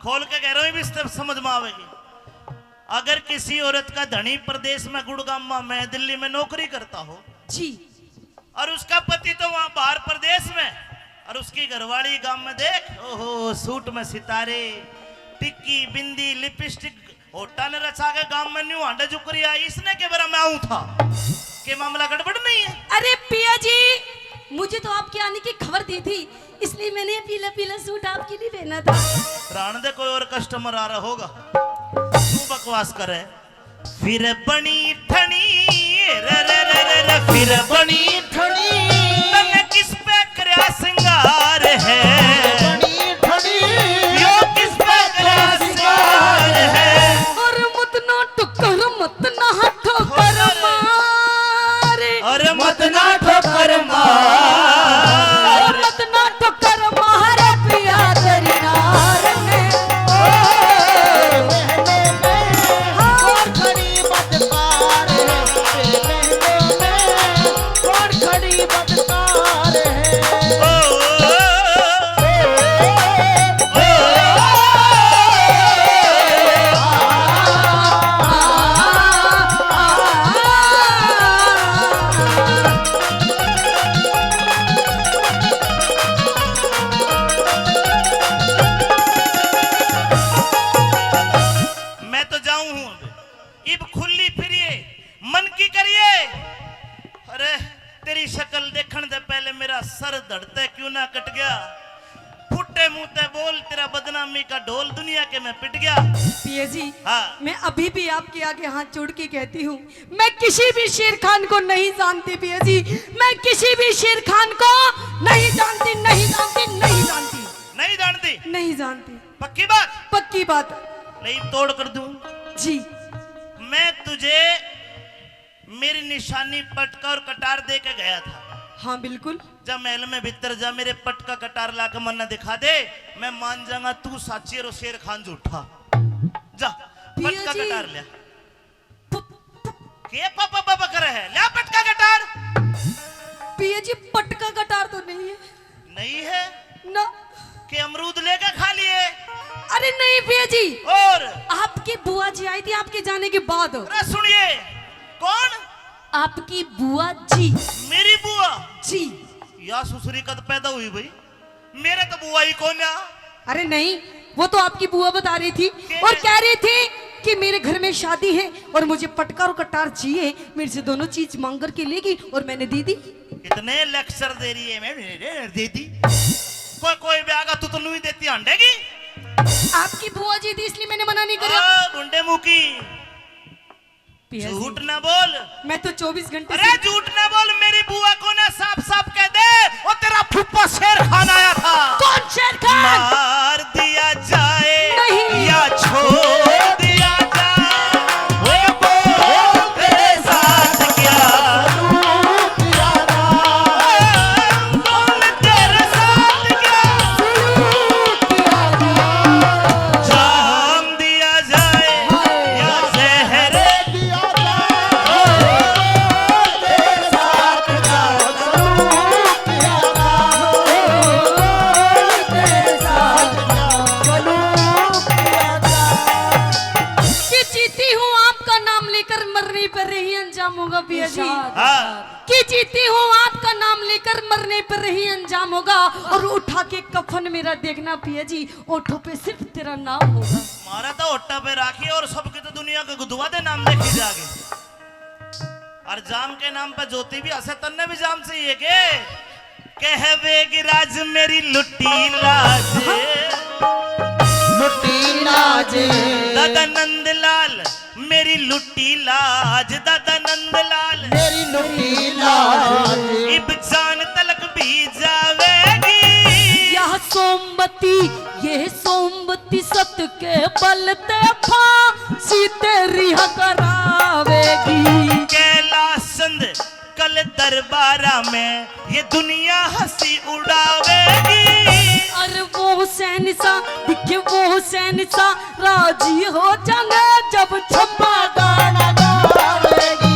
खोल के कह रहा हूँ, ये भी सब समझ में आवेगी। अगर किसी औरत का धनी प्रदेश में, गुड़गामा में, दिल्ली में नौकरी करता हो, जी। और उसका पति तो वहां बाहर प्रदेश में, और उसकी घरवाली गांव में, देख, ओहो, सूट में सितारे, टिक्की, बिंदी, लिपस्टिक, होटा ने रचा के गांव में न्यू हांडे जुकरी आई, इसने के बेरा मैं आऊं था। के मामला गड़बड़ नहीं है? अरे पिया जी, मुझे तो आपके आने की खबर दी थी, इसलिए मैंने ये पीला पीला सूट आपके लिए पहना था। राण दे, कोई और कस्टमर आ रहा होगा, तू बकवास करे। फिर बनी ठणी, रे, रे, रे, रे, रे, फिर बनी ठणी। तन्ने किस पे करया सिंगार है? बनी ठणी। यो किस पे करया सिंगार है? और मत ना टुकर, मत ना ठोकर मारे। और मत ना ठोकर मार। और मत ना ठोकर मारे पिया तेरी नार ने। ओ, हाँ। कौन खड़ी बदकार है तेरे महलों में? कौन खड़ी बदकार है? ओ, ओ, ओ, ओ, मैं तो जाऊं हूं, इब खुली फिरिए, मन की करिए। अरे, तेरी शक्ल देखण से पहले मेरा सर धड़ ते क्यों ना कट गया। फुटे मुंह ते बोल, तेरा बदनामी का ढोल दुनिया के में पिट गया। पिया जी, हाँ। मैं अभी भी आपके आगे हाथ जोड़ के कहती हूँ, मैं किसी भी शेर खान को नहीं जानती पिया जी, मैं किसी भी शेर खान को नहीं जानती, नहीं जानती, नहीं जानती। नहीं जानती? नहीं जानती। पक्की बात? पक्की बात। ले, तोड़ कर दूं? जी। मैं तुझे मेरी निशानी पटका और कटार दे के गया था। हाँ, बिल्कुल। जा महल में भीतर जा, मेरे पटका कटार ला के मन्ने दिखा दे, मैं मान जाऊंगा तू साची और शेर खान झूठा। जा, पिया पटका जी। कटार लिया। प-, प-, के प-, प-, प-, प करे है? ल्या पटका कटार। पिया जी, पटका कटार तो नहीं है। नहीं है? ना। के अमरूद लेके खा लिए? अरे नहीं पिया जी। और? आपकी बुआ जी आई थी आपके जाने के बाद। अरे सुनिए, कौन? आपकी बुआ जी। मेरी बुआ? जी। या सुसरी कद पैदा हुई भाई? मेरे तो बुआ ही कोन्या। अरे नहीं, वो तो आपकी बुआ बता रही थी के? और कह रही थी कि मेरे घर में शादी है और मुझे पटका और कटार चाहिए, मेरे से दोनों चीज मांग करके लेगी और मैंने दे दी। कितने लेक्चर दे रही है, मैं दे दी। कोई, कोई भी आगा तू तो नहीं देती, हंडेगी। आपकी बुआ जी थी इसलिए मैंने मना नहीं करा। आ, गुंडे मुंह की। पिया जी। झूठ ना बोल। मैं तो चौबीस घंटे अरे से झूठ ना बोल, मेरी बुआ को ना साफ साफ कह दे, वो तेरा फूफा शेर खान आया था। कौन शेर खान? मार दिया जाए नहीं। या छोड़ दिया जाए, वो बोल तेरे साथ क्या? बोल तेरे साथ क्या? जाम दिया जाए या जहर? कि जीती हूँ आपका नाम लेकर, मरने पर यही अंजाम होगा पिया जी। इरशाद, हाँ। इरशाद। कि जीती हूँ आपका नाम लेकर, कर मरने पर रही अंजाम होगा। और उठा के कफन मेरा देखना पिया जी, ओठों पे सिर्फ तेरा नाम होगा। मारा तो ओटा पे राखी और सबके तो दुनिया के गुदवा दे नाम देखी जाके। और जाम के नाम पे जोती भी हंसे, तन्ने भी जाम चाहिए के? कहवेगी राज मेरी लुटी लाज, लुटी लाज। दादा नंदलाल, मेरी लुटी लाज, दादा नंदलाल। मेरी लुटी लाज। इब जान तलक भी जावेगी। यह सोमवती, ये सोमवती सत के बल ते फांसी तेरी हकरावेगी। कैलाश चंद कल दरबारा में ये दुनिया हंसी उड़ावेगी। अरे वो हुसैन सा दिखे, वो हुसैन सा राजी हो जाएंगे जब छप्पा गाना गावेगी।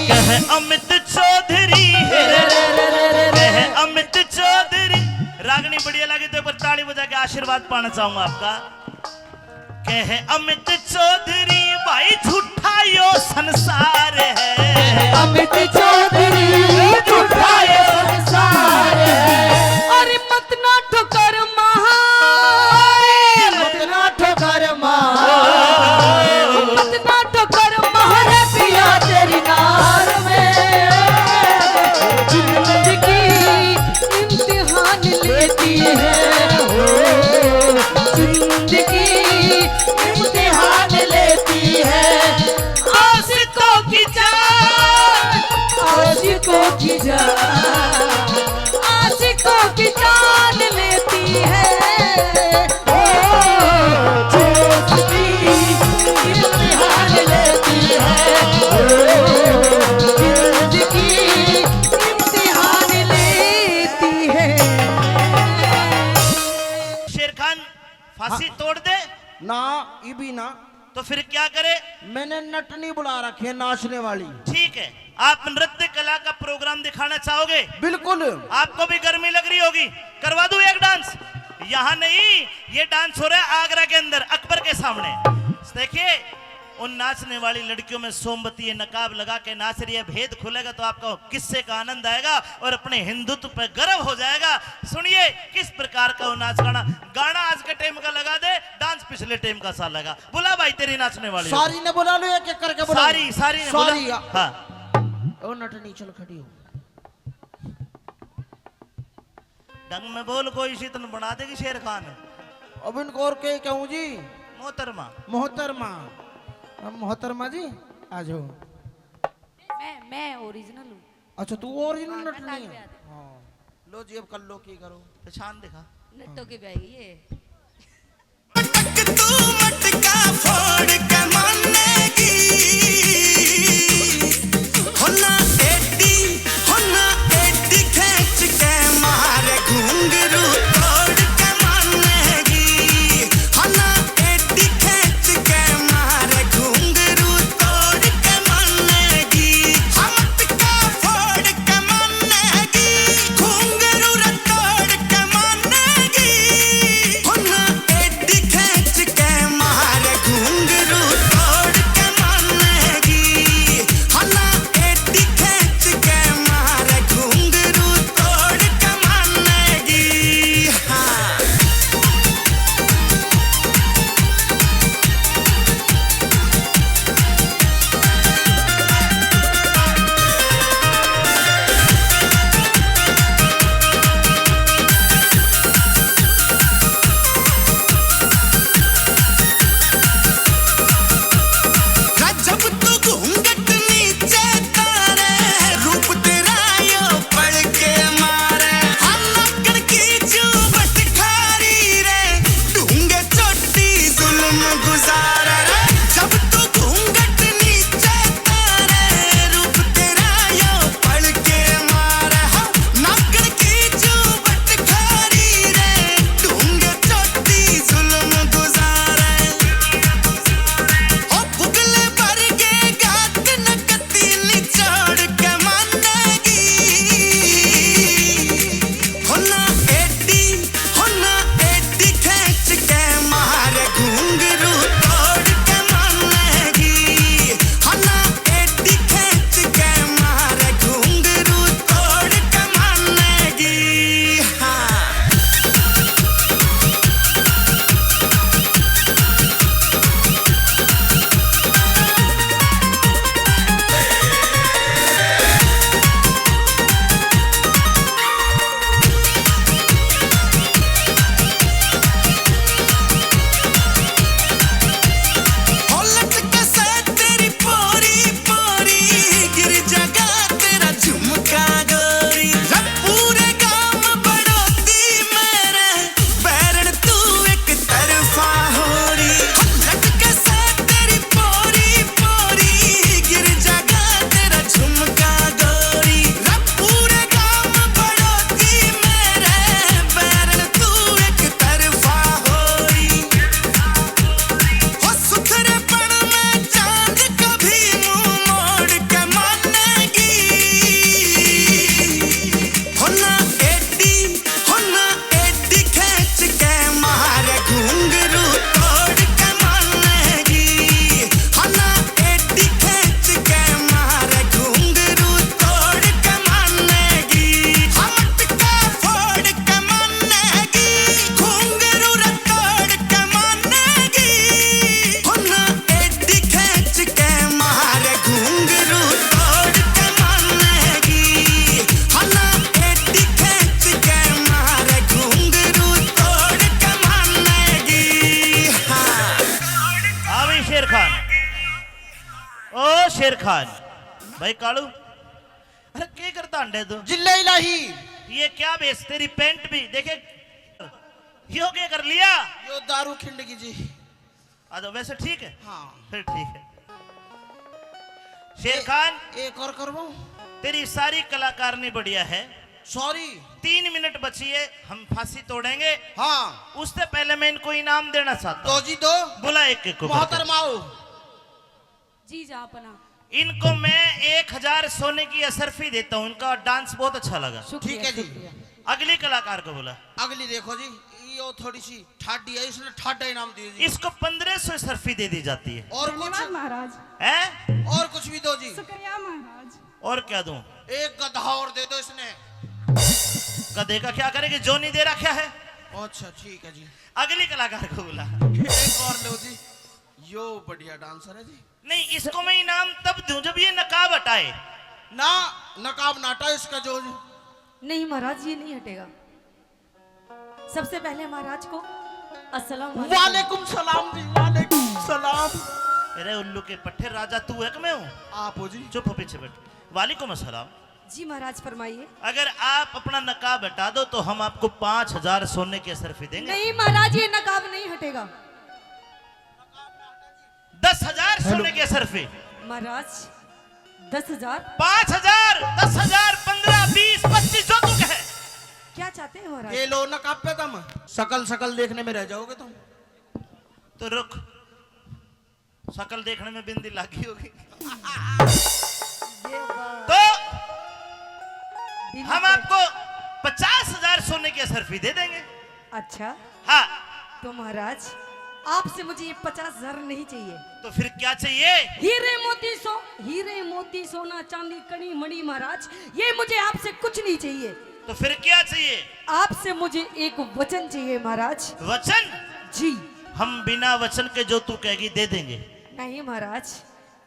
कह अमित चौधरी, कह अमित चौधरी। रागनी बढ़िया लगी तो एक बार ताली बजा के आशीर्वाद पाना चाहूंगा आपका। कह अमित चौधरी भाई झूठा यो संसार है। अमित चौधरी झूठा यो संसार है। अरे मत ना ठोकर मार, मत ना ठोकर मार, मत ना ठोकर मार पिया तेरी नार में। जिंदगी इम्तिहान लेती है, हो, जिंदगी इम्तिहान लेती है। आशिकों की जान, आशिकों की जान, आशिकों की जान लेती है। ओ, दोस्ती इम्तिहान लेती है। ओ, जिंदगी इम्तिहान लेती है। शेर खान, फांसी हाँ। तोड़ दे। ना, इबी ना। तो फिर क्या करे? मैंने नटनी बुला रखी है, नाचने वाली। ठीक है, आप नृत्य कला का प्रोग्राम दिखाना चाहोगे? बिल्कुल। आपको भी गर्मी लग रही होगी, करवा दूं एक डांस? यहाँ नहीं, ये डांस हो रहा है आगरा के अंदर, अकबर के सामने। देखिए, उन नाचने वाली लड़कियों में सोमवती ये नकाब लगा के नाच रही है, भेद खुलेगा तो आपको किस्से का आनंद आएगा और अपने हिंदुत्व पर गर्व हो जाएगा। सुनिए किस प्रकार का वो नाच गाना। गाना आज के टाइम का लगा दे, डांस पिछले टाइम का सा लगा। बुला भाई तेरी नाचने वाली। सारी ने बुला लो, एक एक करके बुला। सारी, सारी ने बुला। सारी। हाँ। ओ नटनी चल खड़ी हो। ढंग में बोल, कोई सी तन बना देगी शेर खान। अब इनको और के कहूँ जी? मोहतरमा। मोहतरमा। अब मोहतरमा जी, आ जाओ। मैं, मैं ओरिजिनल हूँ। अच्छा, तू ओरिजिनल हाँ, मैं नटनी लाग है? गया था। हाँ। लो जी, अब कर लो, की करो? पहचान दिखा। नट्टो के ब्याह ये। मटक तू मटका फोड़ के मानेगी, हो ना एडी, हो ना एडी खेंच के मारे घुंघरू तोड़ के मानेगी, हो ना एडी खेंच के मारे घुंघरू तोड़ के मानेगी, हम मटका फोड़ के मानेगी, घुंघरू रे तोड़ के मानेगी। हो ना एडी खेंच के मारे घुंघरू शेर खान। भाई कालू, अरे के करता अंडे तू? जिल्ले इलाही। ये क्या बेस, तेरी पैंट भी देखे, यो के कर लिया? यो दारू खिंड की जी। आ जाओ, वैसे ठीक है? हाँ। फिर ठीक है। शेर खान, एक और करवाऊं? तेरी सारी कलाकारनी बढ़िया है। सॉरी। तीन मिनट बची है, हम फांसी तोड़ेंगे। हाँ। उससे पहले मैं इनको इनाम देना चाहता हूँ। दो जी, दो। बुला एक एक को। मोहतरमाओ। जी जा अपना। इनको मैं एक हजार सोने की असरफी देता हूँ, इनका डांस बहुत अच्छा लगा। शुक्रिया, ठीक है जी। शुक्रिया। अगली कलाकार को बुला। अगली देखो जी, यो थोड़ी सी ठाडी है, इसने ठाडा इनाम दियो जी। इसको पन्द्रह सौ असरफी दे दी जाती है। और कुछ? धन्यवाद महाराज। हैं? और कुछ भी दो जी। शुक्रिया महाराज। और क्या दूं? एक गधा और दे दो इसने। गधे का क्या करेगी, जो नहीं दे रखा है। अच्छा, ठीक है जी। अगली कलाकार को बुला। एक और लो जी, यो बढ़िया डांसर है जी। नहीं, इसको मैं इनाम तब दूं जब ये नकाब हटाए। ना, नकाब ना हटाए इसका जो जी। नहीं महाराज, ये नहीं हटेगा। सबसे पहले महाराज को अस्सलाम वालेकुम। वालेकुम सलाम जी, वालेकुम सलाम। अरे उल्लू के पट्ठे, राजा तू है कि मैं हूँ? आप हो जी। चुप हो, पीछे बैठ। वालेकुम अस्सलाम। जी महाराज, फरमाइए। अगर आप अपना नकाब हटा दो तो हम आपको पाँच हजार सोने की असरफी देंगे। नहीं महाराज, ये नकाब नहीं हटेगा। दस हजार सोने की असरफी। महाराज, दस हजार? पाँच हजार, दस हजार, पन्द्रह, बीस, पच्चीस, जो तू कहे। क्या चाहते हैं महाराज? ये लो नकाब पे तुम, शकल शकल देखने में रह जाओगे तुम। तो रुक, शकल देखने में बिंदी लागी होगी। ये बात। तो दिल हम पे आपको पचास हजार सोने की असरफी दे देंगे। अच्छा। हाँ। तो महाराज, आपसे मुझे ये पचास हजार नहीं चाहिए। तो फिर क्या चाहिए? हीरे मोती सो, हीरे मोती, सोना, चांदी, कणी मणि महाराज, ये मुझे आपसे कुछ नहीं चाहिए। तो फिर क्या चाहिए? आपसे मुझे एक वचन चाहिए महाराज। वचन? जी। हम बिना वचन के जो तू कहेगी दे देंगे। नहीं महाराज,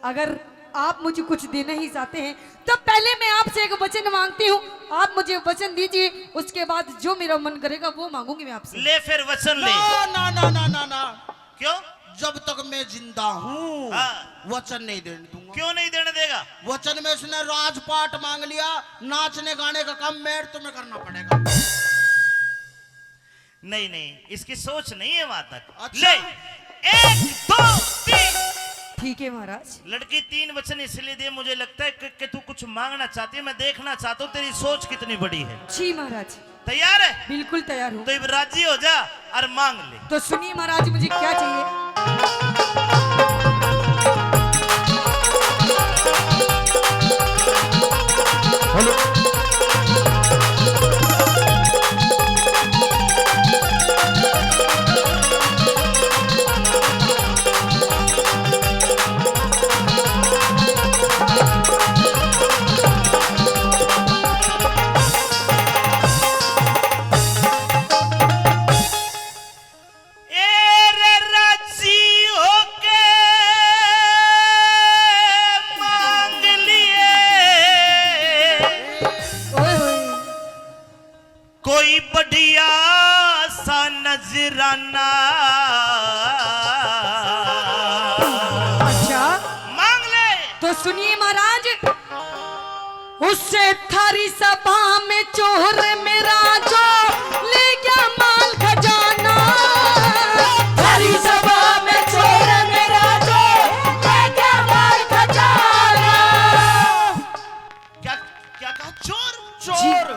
अगर आप मुझे कुछ देना ही चाहते हैं, तो पहले मैं आपसे एक वचन मांगती हूँ। आप मुझे वचन दीजिए, उसके बाद जो मेरा मन करेगा वो मांगूंगी मैं आपसे। ले फिर वचन ले। ना, ना, ना, ना, ना, ना। क्यों? जब तक मैं जिंदा हूँ, हाँ। वचन नहीं देने दूंगा। क्यों नहीं देने देगा? वचन में इसने राजपाट मांग लिया, नाचने गाने का काम मैं तुम्हें करना पड़ेगा। नहीं, नहीं, इसकी सोच नहीं है वहां तक। अच्छा। ले, एक, दो, तीन। ठीक है महाराज। लड़की, तीन वचन इसलिए दिए, मुझे लगता है कि, कि तू कुछ मांगना चाहती है। मैं देखना चाहता हूँ तेरी सोच कितनी बड़ी है। जी महाराज। तैयार है? बिल्कुल तैयार हूँ। तो इब राजी हो जा और मांग ले। तो सुनिए महाराज, मुझे क्या चाहिए। हेलो। ए रे राजी होके मांग लिए ओए होए। कोई बढ़िया सा नजराना। अच्छा। मांग ले। तो सुनिए महाराज, उससे थारी सभा में चोर मेरा जो ले गया माल खजाना। थारी सभा में चोर मेरा जो ले गया माल खजाना। क्या, क्या कहा? चोर? चोर।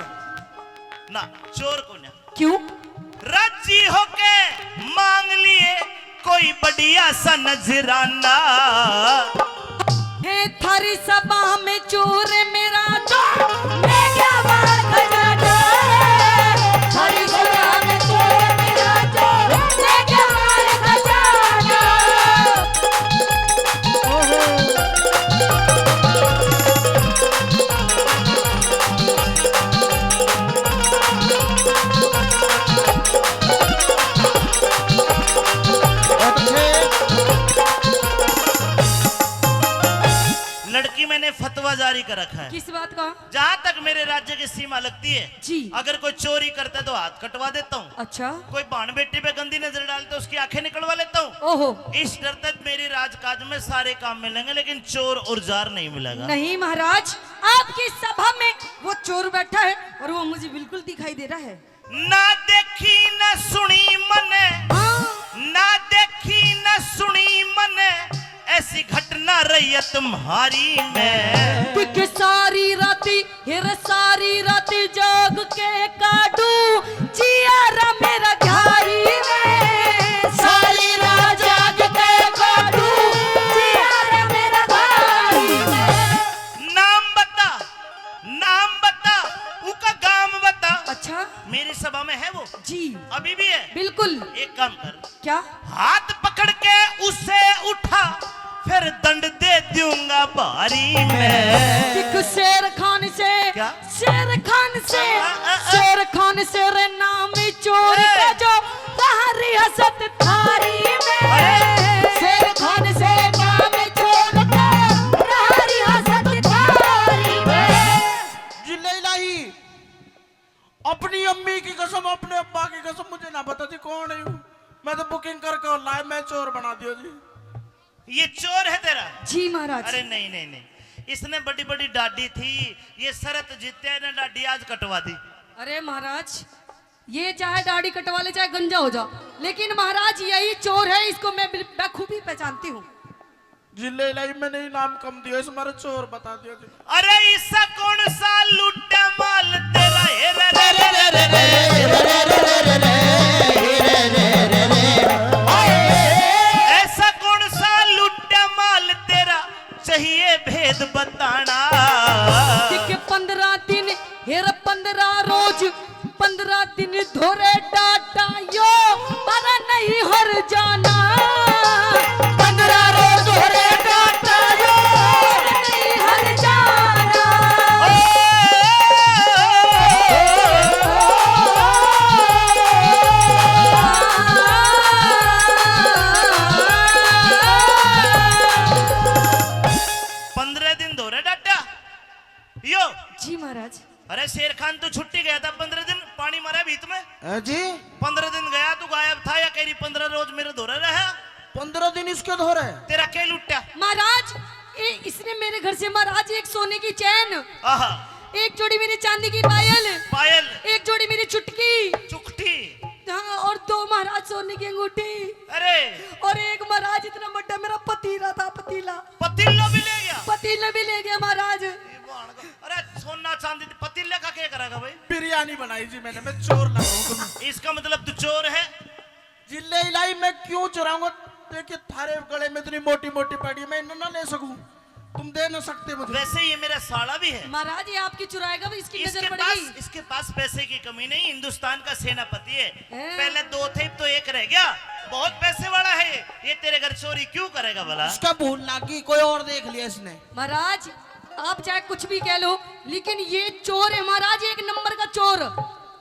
ना, चोर को ना। क्यों? राजी होके मांग लिए कोई बढ़िया सा नजराना। है थारी सभा में चोर मेरा जो ले गया माल खजाना। थारी सभा में चोर मेरा जो ले गया माल खजाना। ओहो। लड़की, मैंने फतवा जारी कर रखा है। किस बात का? जहाँ राज्य की सीमा लगती है। जी। अगर कोई चोरी करता है तो हाथ कटवा देता हूँ। अच्छा। कोई भाण बेटी पे गंदी नजर डालता है, उसकी आंखें निकलवा लेता हूँ। ओहो। इस डर से मेरी राजकाज में सारे काम मिलेंगे, लेकिन चोर और जार नहीं मिलेगा। नहीं महाराज, आपकी सभा में वो चोर बैठा है और वो मुझे बिल्कुल दिखाई दे रहा है। ना देखी ना सुनी मने, हाँ। ना देखी ना सुनी मने, ऐसी घटना रही है तुम्हारी में। कि सारी राती, हेर सारी राती जाग के काटू, जियारा मेरा घारी में। सारी रात जाग के काटू, जियारा मेरा घारी में। नाम बता, नाम बता, उका गांव बता। अच्छा। मेरी सभा में है वो? जी। अभी भी है? बिल्कुल। एक काम कर। क्या? हाथ पकड़ के उसे उठा, फिर दंड दे दूंगा भारी मैं। एक शेर खान से, क्या? शेर खान से, आ, आ, आ, आ। शेर खान से रे नाम चोर ए। का जो बाहरी हसत थारी में। अरे। शेर खान से नाम चोर का बाहरी हसत थारी में। जिल्ले इलाही। अपनी अम्मी की कसम, अपने अब्बा की कसम, मुझे ना पता थी कौन है वो। मैं तो booking करके लाया, मैं चोर बना दियो जी। ये चोर है तेरा? जी महाराज। अरे नहीं, नहीं, नहीं, इसने बड़ी बड़ी डाडी थी, ये शरत जीत्या, इन्हें डाडी आज कटवा दी। अरे महाराज, ये चाहे दाढ़ी कटवा ले, चाहे गंजा हो जा, लेकिन महाराज यही चोर है, इसको मैं बिल-, बखूबी पहचानती हूँ। जिले लाई मैंने इनाम कम दियो, इस मारे चोर बता दियो जी। अरे ऐसा कौन सा लूटा माल तेरा, हे रे रे रे रे रे रे। ऐसा कौन सा लूटा माल तेरा, चाहिए भेद बताना। कि पन्द्रह दिन, हेर पन्द्रह रोज, पन्द्रह दिन धोरे डाटा यो, पर नहीं हर जाना। पन्द्रह रोज धोरे डाटा यो, पर नहीं हर जाना। ओ, पन्द्रह दिन धोरे डाटा यो। जी महाराज। अरे शेर खान, तू छुट्टी गया था पन्द्रह दिन, पानी मारा भीत में। हाँ जी। पन्द्रह दिन गया तू गायब था, या कह रही पन्द्रह रोज मेरे धोरे रहा। पन्द्रह दिन इसके धोरे? तेरा के लुट्टा? महाराज, ए, इसने मेरे घर से महाराज एक सोने की चैन, आहा। एक जोड़ी मेरी चांदी की पायल, पायल। एक जोड़ी मेरी चुटकी, चुकटी। हाँ, और दो महाराज सोने की अंगूठी। अरे। और एक महाराज इतना बड़ा मेरा पतीला था, पतीला। पतीला भी ले गया? पतीला भी ले गया महाराज। ये बाण का-, अरे सोना चांदी, पतीले का क्या करेगा भाई? बिरयानी बनाई जी मैंने, मैं चोर लगाऊं तुम्हें। इसका मतलब तू चोर है? जिले इलाई मैं क्यों चुराऊंगा? देखिए थारे गले में इतनी मोटी मोटी पड़ी, मैं इन्हें ना ले सकूं, तुम दे ना सकते मुझे। वैसे ये मेरा साला भी है। महाराज, ये आपकी चुराएगा भी, इसकी नजर इसके पड़ पास, गई। इसके पास पैसे की कमी नहीं, हिंदुस्तान का सेनापति है। हैं? पहले दो थे, अब तो एक रह गया। बहुत पैसे वाला है ये, ये तेरे घर चोरी क्यों करेगा भला? इसका भूल लागी, कोई और देख लिया इसने। महाराज, आप चाहे कुछ भी कह लो, लेकिन ये चोर है महाराज, एक नंबर का चोर।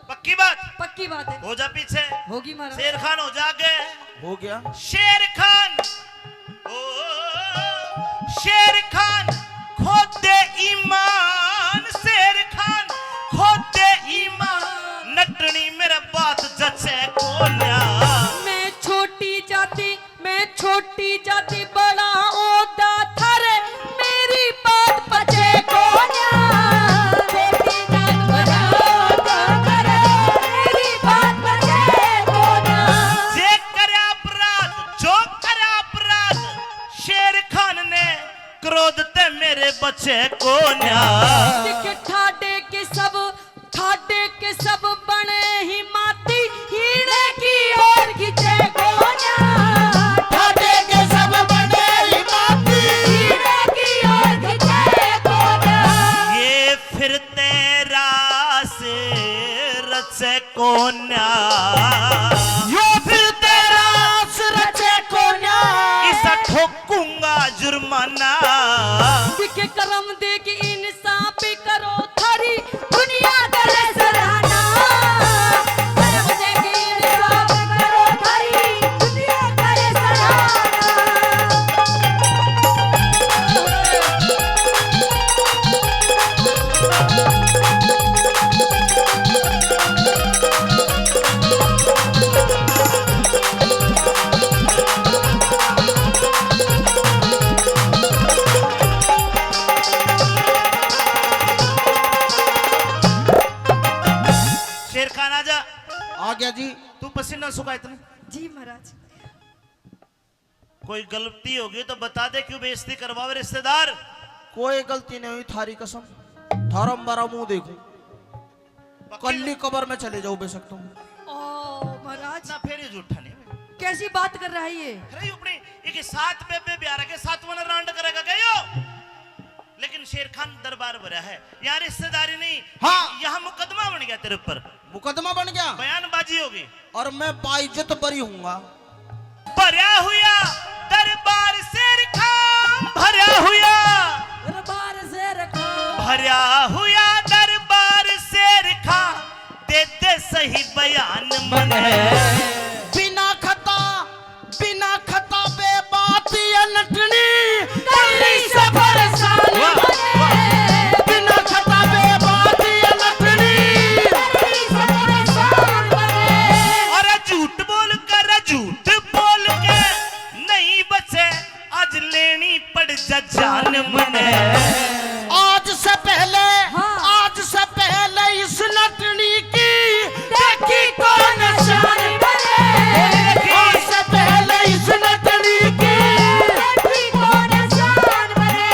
पक्की बात? पक्की बात है। हो जा पीछे। होगी महाराज। शेर खान हो जा आगे। हो गया। शेर खान, ओ, शेर खान, खोदे ईमान, शेर खान, खोदे ईमान, नटनी मेरे बात जचे कोन्या। मैं छोटी जाति, मैं छोटी जाति बड़ा ओदा थारे, मेरी बात पचे कोन्या। छोटी जात बड़ा ओदा थारे, मेरी बात पचे कोन्या। जे करे अपराध, जो करे अपराध, शेर खान ने क्रोध ते मेरे बचे कोन्या। दिख ठाडे के सब, ठाडे के सब बने ही माती, हीणे की ओर खींचे कोन्या। ठाडे के सब बने ही माती, हीणे की ओर खींचे कोन्या। ये फिरते रास रचे कोन्या। यो फिरते रास रचे कोन्या। इसा ठोकूंगा जुर्माना। दिखे करम दे के इंसाफ करो थारी दुनिया करे सराहना। करम दे के इंसाफ करो थारी दुनिया करे सराहना। आ गया जी। तू पसीना सुखा इतना। जी महाराज। कोई गलती होगी तो बता दे, क्यों बेइज्जती करवावे रिश्तेदार? कोई गलती नहीं हुई, थारी कसम। थारा मारा मुंह देखूं। पक्की कल्ली कब्र में चले जाओ बेशक तुम। ओ महाराज, ना, फिर ये झूठा नहीं। कैसी बात कर रहा है ये? अरे, ये अपने एक सात पे, पे ब्याह रखे, सातवां रांड करेगा क्या यो? लेकिन शेर खान, दरबार भरा है, यहाँ रिश्तेदारी नहीं। हाँ। यहाँ मुकदमा बन गया तेरे ऊपर। मुकदमा बन गया? बयानबाजी होगी। और मैं बाइज्जत बरी हूँगा। भरया हुआ दरबार शेर खान, भरया हुआ। दरबार शेर खान। भरया हुआ दरबार शेर खान, दे दे सही बयान मने। बिना खता, बिना खता बे बात ये नटनी, कर रही से परेशान वाह, मने। वाह। बिना खता बे बात ये नटनी, कर रही से परेशान मने। अरे झूठ बोल कर, झूठ बोल के नहीं बचे, आज लेनी पड़ जा जान मने। आज से पहले, हाँ। आज से पहले इस नटनी की देखी कौन शान मने। आज से पहले इस नटनी की देखी कौन शान मने।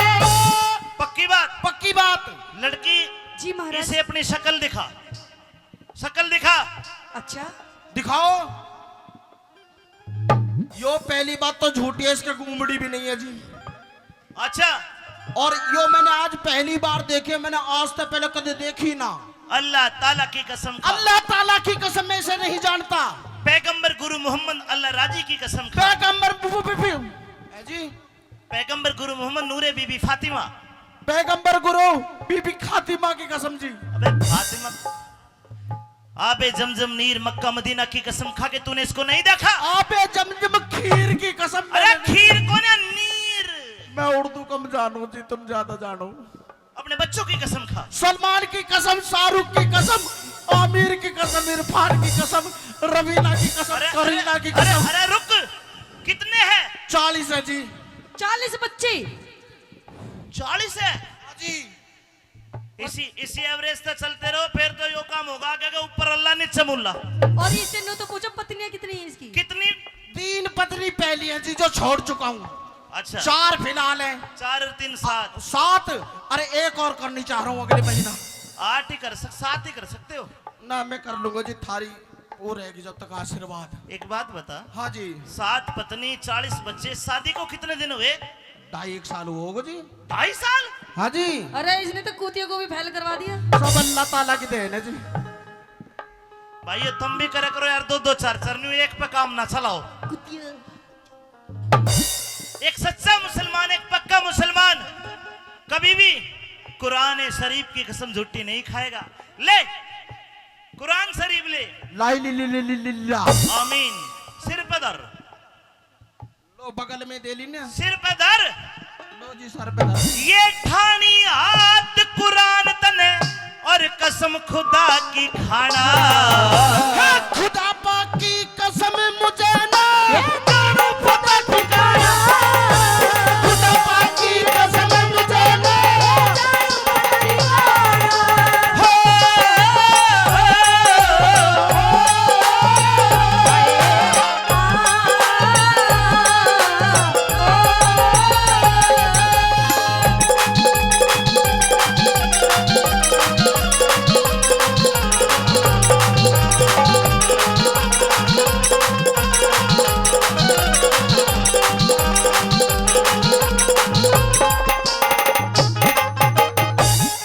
पक्की बात? पक्की बात। लड़की, जी महाराज। इसे अपनी शक्ल दिखा, शक्ल दिखा। अच्छा। दिखाओ। यो पहली बात तो झूठी है, इसके गुमड़ी भी नहीं है जी। अच्छा। और यो मैंने आज पहली बार देखी है, मैंने आज तक पहले कदे देखी ना। अल्लाह ताला की कसम खा। अल्लाह ताला की कसम, मैं इसे नहीं जानता। पैगंबर गुरु मोहम्मद अल्लाह राजी की कसम खा। पैगंबर बु-, बु-, बु-, बु-, है जी। पैगंबर गुरु मोहम्मद नूरे बीबी फातिमा। पैगंबर गुरु बीबी खातिमा की कसम जी। अबे फातिमा। आबे जमजम नीर मक्का मदीना की कसम खा के तूने इसको नहीं देखा? आबे जमजम खीर की कसम अरे मैंने खीर को ना, नीर। मैं उर्दू कम जानू जी, तुम ज्यादा जानो। अपने बच्चों की कसम खा। सलमान की कसम, शाहरुख की कसम, आमिर की कसम, इरफान की कसम, रवीना की कसम, अरे, करीना अरे, की अरे, कसम। अरे रुक, कितने हैं? चालीस है जी। चालीस बच्चे? चालीस है? हाँ जी। इसी, इसी एवरेज से चलते रहो, फिर तो यो काम होगा आगे के ऊपर अल्लाह नीचे मुल्ला। और इससे नो तो पूछो पत्नियां कितनी हैं इसकी? कितनी? तीन पत्नी पहली हैं जी, जो छोड़ चुका हूँ। अच्छा। चार फिलहाल हैं। चार और तीन सात। सात। अरे एक और करनी चाह रहा हूँ अगले महीना। आठ ही कर सक-, सात ही कर सकते हो। ना, मैं कर लूंगा जी, थारी वो रहेगी जब तक आशीर्वाद। एक बात बता। हाँ जी। सात पत्नी, चालीस बच्चे, शादी को कितने दिन हुए? ढाई एक साल हुआ होगा जी। ढाई साल? हाँ जी। अरे, इसने तो कुतियों को भी फेल करवा दिया। सब अल्लाह ताला की देन है जी। भाइयों, तुम भी करे करो यार, दो दो चार चार, न्यू एक पे काम ना चलाओ। कुतिया। एक सच्चा मुसलमान, एक पक्का मुसलमान कभी भी कुरान शरीफ की कसम झूठी नहीं खाएगा। ले, कुरान शरीफ ले। लाई ली ली ली ली ली ला। आमीन। सिर पे धर। लो, बगल में दे ली ना। सिर पे धर। लो जी, सर पे धर। ये ठानी हाथ कुरान तने और कसम खुदा की खाना। हे खुदा पाक की कसम मुझे ना जानू पता ठिकाना। खुदा पाक की कसम मुझे ना जानू पता ठिकाना। हो।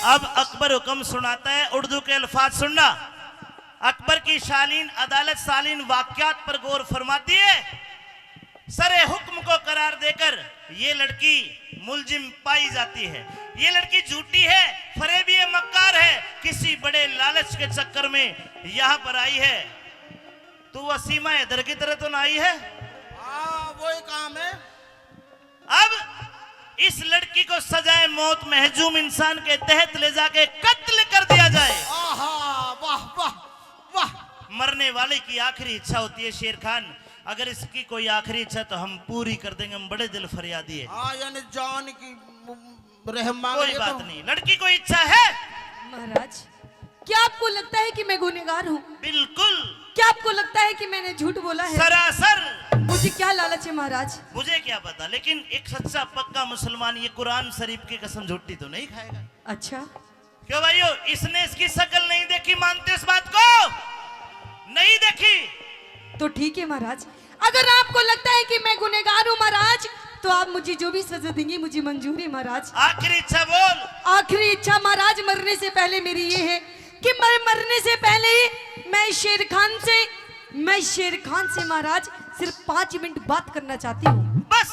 अब अकबर हुक्म सुनाता है, उर्दू के अल्फाज सुनना। अकबर की शालीन अदालत शालीन वाकयात पर गौर फरमाती है। सरे हुक्म को करार देकर ये लड़की मुलजिम पाई जाती है। ये लड़की झूठी है, फरेबी है, मक्कार है, किसी बड़े लालच के चक्कर में यहाँ पर आई है। तू वसीमा हैदर की तरह तो ना आई है? हाँ, वही काम है। अब इस लड़की को सजाए मौत महजूम इंसान के तहत ले जाके कत्ल कर दिया जाए। आहा, वाह, वाह, वाह। मरने वाले की आखिरी इच्छा होती है शेर खान, अगर इसकी कोई आखिरी इच्छा तो हम पूरी कर देंगे, हम बड़े दिल फरियादी है। हाँ, यानी जान की रहम मांग कोई बात नहीं, लड़की को इच्छा है। महाराज, क्या आपको लगता है कि मैं गुनहगार हूँ? बिल्कुल। क्या आपको लगता है कि मैंने झूठ बोला है? सरासर। मुझे क्या लालच है महाराज? मुझे क्या पता, लेकिन एक सच्चा पक्का मुसलमान ये कुरान शरीफ की कसम झूठी तो नहीं खाएगा। अच्छा। क्यों भाइयों, इसने इसकी शक्ल नहीं देखी, मानते इस बात को? नहीं देखी। तो ठीक है महाराज, अगर आपको लगता है कि मैं गुनहगार हूँ महाराज, तो आप मुझे जो भी सजा देंगे, मुझे मंजूर है महाराज। आखिरी इच्छा बोल। आखिरी इच्छा महाराज, मरने से पहले मेरी ये है कि मैं मरने से पहले ही मैं शेर खान से, मैं शेर खान से महाराज सिर्फ पाँच मिनट बात करना चाहती हूँ। बस?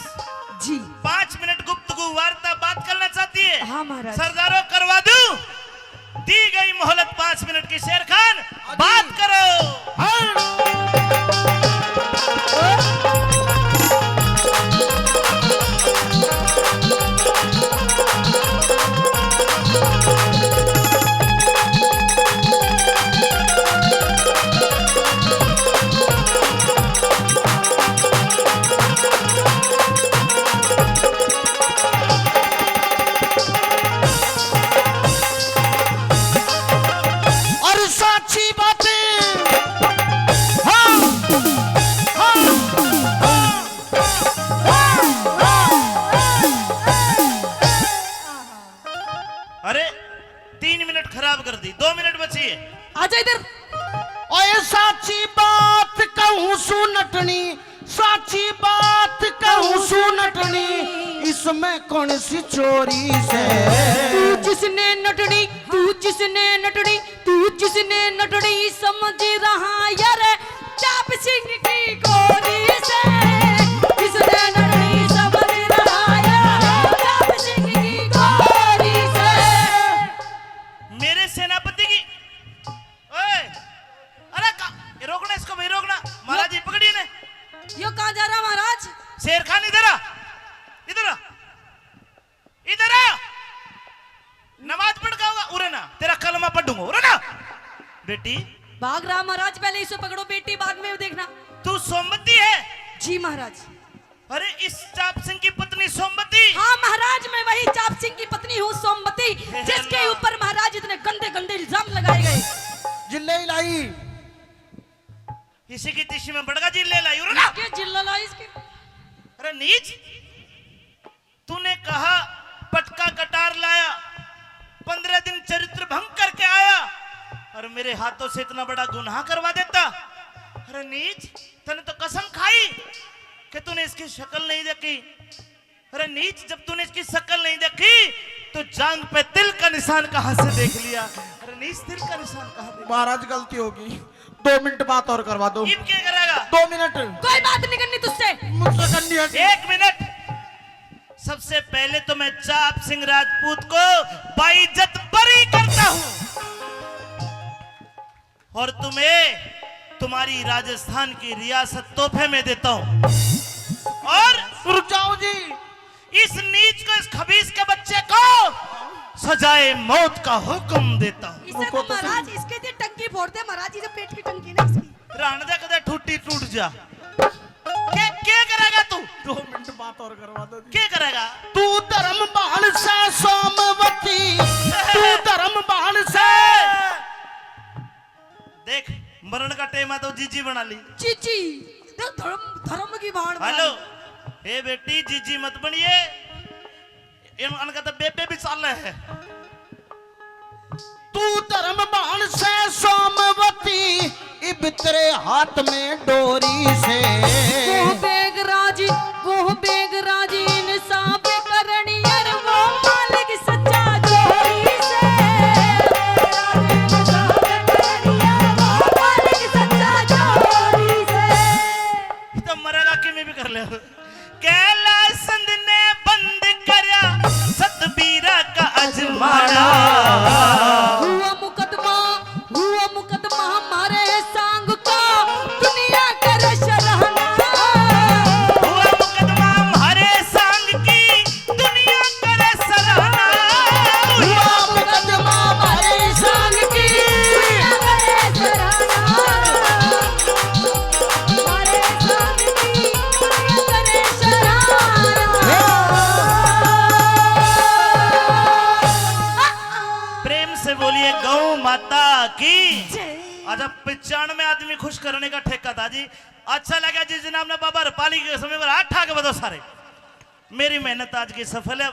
जी। पाँच मिनट गुफ्तगू, वार्ता, बात करना चाहती है? हाँ महाराज। सरदारों, करवा दूं? दी गई मोहलत पाँच मिनट की। शेर खान, बात करो। और साची बात। हाँ, हाँ, हाँ, हाँ। अरे, तीन मिनट खराब कर दी, दो मिनट बची है। आजा इधर। ओए साची बात कहूँ सू नटनी, साची बात कहूँ सू नटनी, इसमें कौन सी चोरी से? तू जिसने नटनी, तू जिसने नटनी, तू जिसने नटनी समझ रहा यार, चाप सिंह की गोरी से। जिसने नटनी समझ रहा यार, चाप सिंह की गोरी से। मेरे सेनापति की, ओए, अरे का, ये रोकना इसको भाई, रोकना। महाराज जी पकड़िए ने। यो कहाँ जा रहा महाराज? शेर खान इधर आ, इधर आ, इधर आ। नमाज पढ़ के आऊंगा, उरे ना, तेरा कलमा पढ़ूंगा, उरे ना। बेटी। भाग रहा महाराज, पहले इसे पकड़ो बेटी, बाद में देखना। तू सोमवती है? जी महाराज। अरे इस चाप सिंह की पत्नी सोमवती? हाँ महाराज, मैं वही चाप सिंह की पत्नी हूँ सोमवती, हे जिसके अल्लाह। ऊपर महाराज इतने गंदे गंदे इल्जाम लगाए गए। जिल्ले इलाही। इसी की तीसी में बड़गा जिल्ले लाई, उरे ना। इसके जिल्ला लाई इसके। अरे नीच, तूने कहा पटका कटार लाया, पन्द्रह दिन चरित्र भंग करके आया और मेरे हाथों से इतना बड़ा गुनाह करवा देता। अरे नीच, तूने तो कसम खाई कि तूने इसकी शक्ल नहीं देखी। अरे नीच, जब तूने इसकी शक्ल नहीं देखी तो जांग पे तिल का निशान कहां से देख लिया? अरे नीच, तिल का निशान कहां देख लिया? महाराज, गलती होगी, दो मिनट बात और करवा दो। इब क्या करेगा? दो मिनट। कोई बात नहीं करनी तुझसे। मुझसे करनी है। एक मिनट। सबसे पहले तो मैं चाप सिंह राजपूत को बाइज्जत बरी करता हूं और तुम्हें तुम्हारी राजस्थान की रियासत तोहफे में देता हूं। और रुक जाओ जी, इस नीच को, इस खबीस के बच्चे को सजाए मौत का हुक्म देता हूं। इसे तो महाराज, इसके लिए टंकी फोड़ दे महाराज, ये जो पेट की टंकी ना इसकी। रहने दे, कदे ठुट्टी टूट जा। के, के करेगा तू? दो मिनट बात और करवा दो जी। के करेगा? तू धर्म भाण से सोमवती, तू धर्म भाण से। देख, मरण का टाइम है तो जीजी बना ली। जीजी, देख धर्म, धर्म की भाण बना ली। हेलो, ए बेटी, जीजी मत बनिए। इन, इनका तो बेबे भी चाले है। तू धर्म भाण से सोमवती, इब तेरे हाथ में डोरी से। वो बेगराज, वो बेगराज इंसाफ करनी यार, वो मालिक सच्चा जोरी से। इंसाफ करनी यार, वो मालिक सच्चा जोरी से। ये तो मरेगा कि मैं भी कर ले। कैलाश चंद ने बंद करया सतबीरा का अजमाना। हुआ मुकदमा, हुआ मुकदमा हमारे सांग का, दुनिया करे सराहना। हुआ मुकदमा हमारे सांग की, दुनिया करे सराहना। हुआ मुकदमा हमारे सांग की, दुनिया करे सराहना। प्रेम से बोलिए गौ माता की। अच्छा, पचानवे आदमी खुश करने का ठेका था जी। अच्छा लगा जिस दिन आपने बाबा हरपाली के समय पर हाथ ठाके बताओ सारे। मेरी मेहनत आज की सफल है।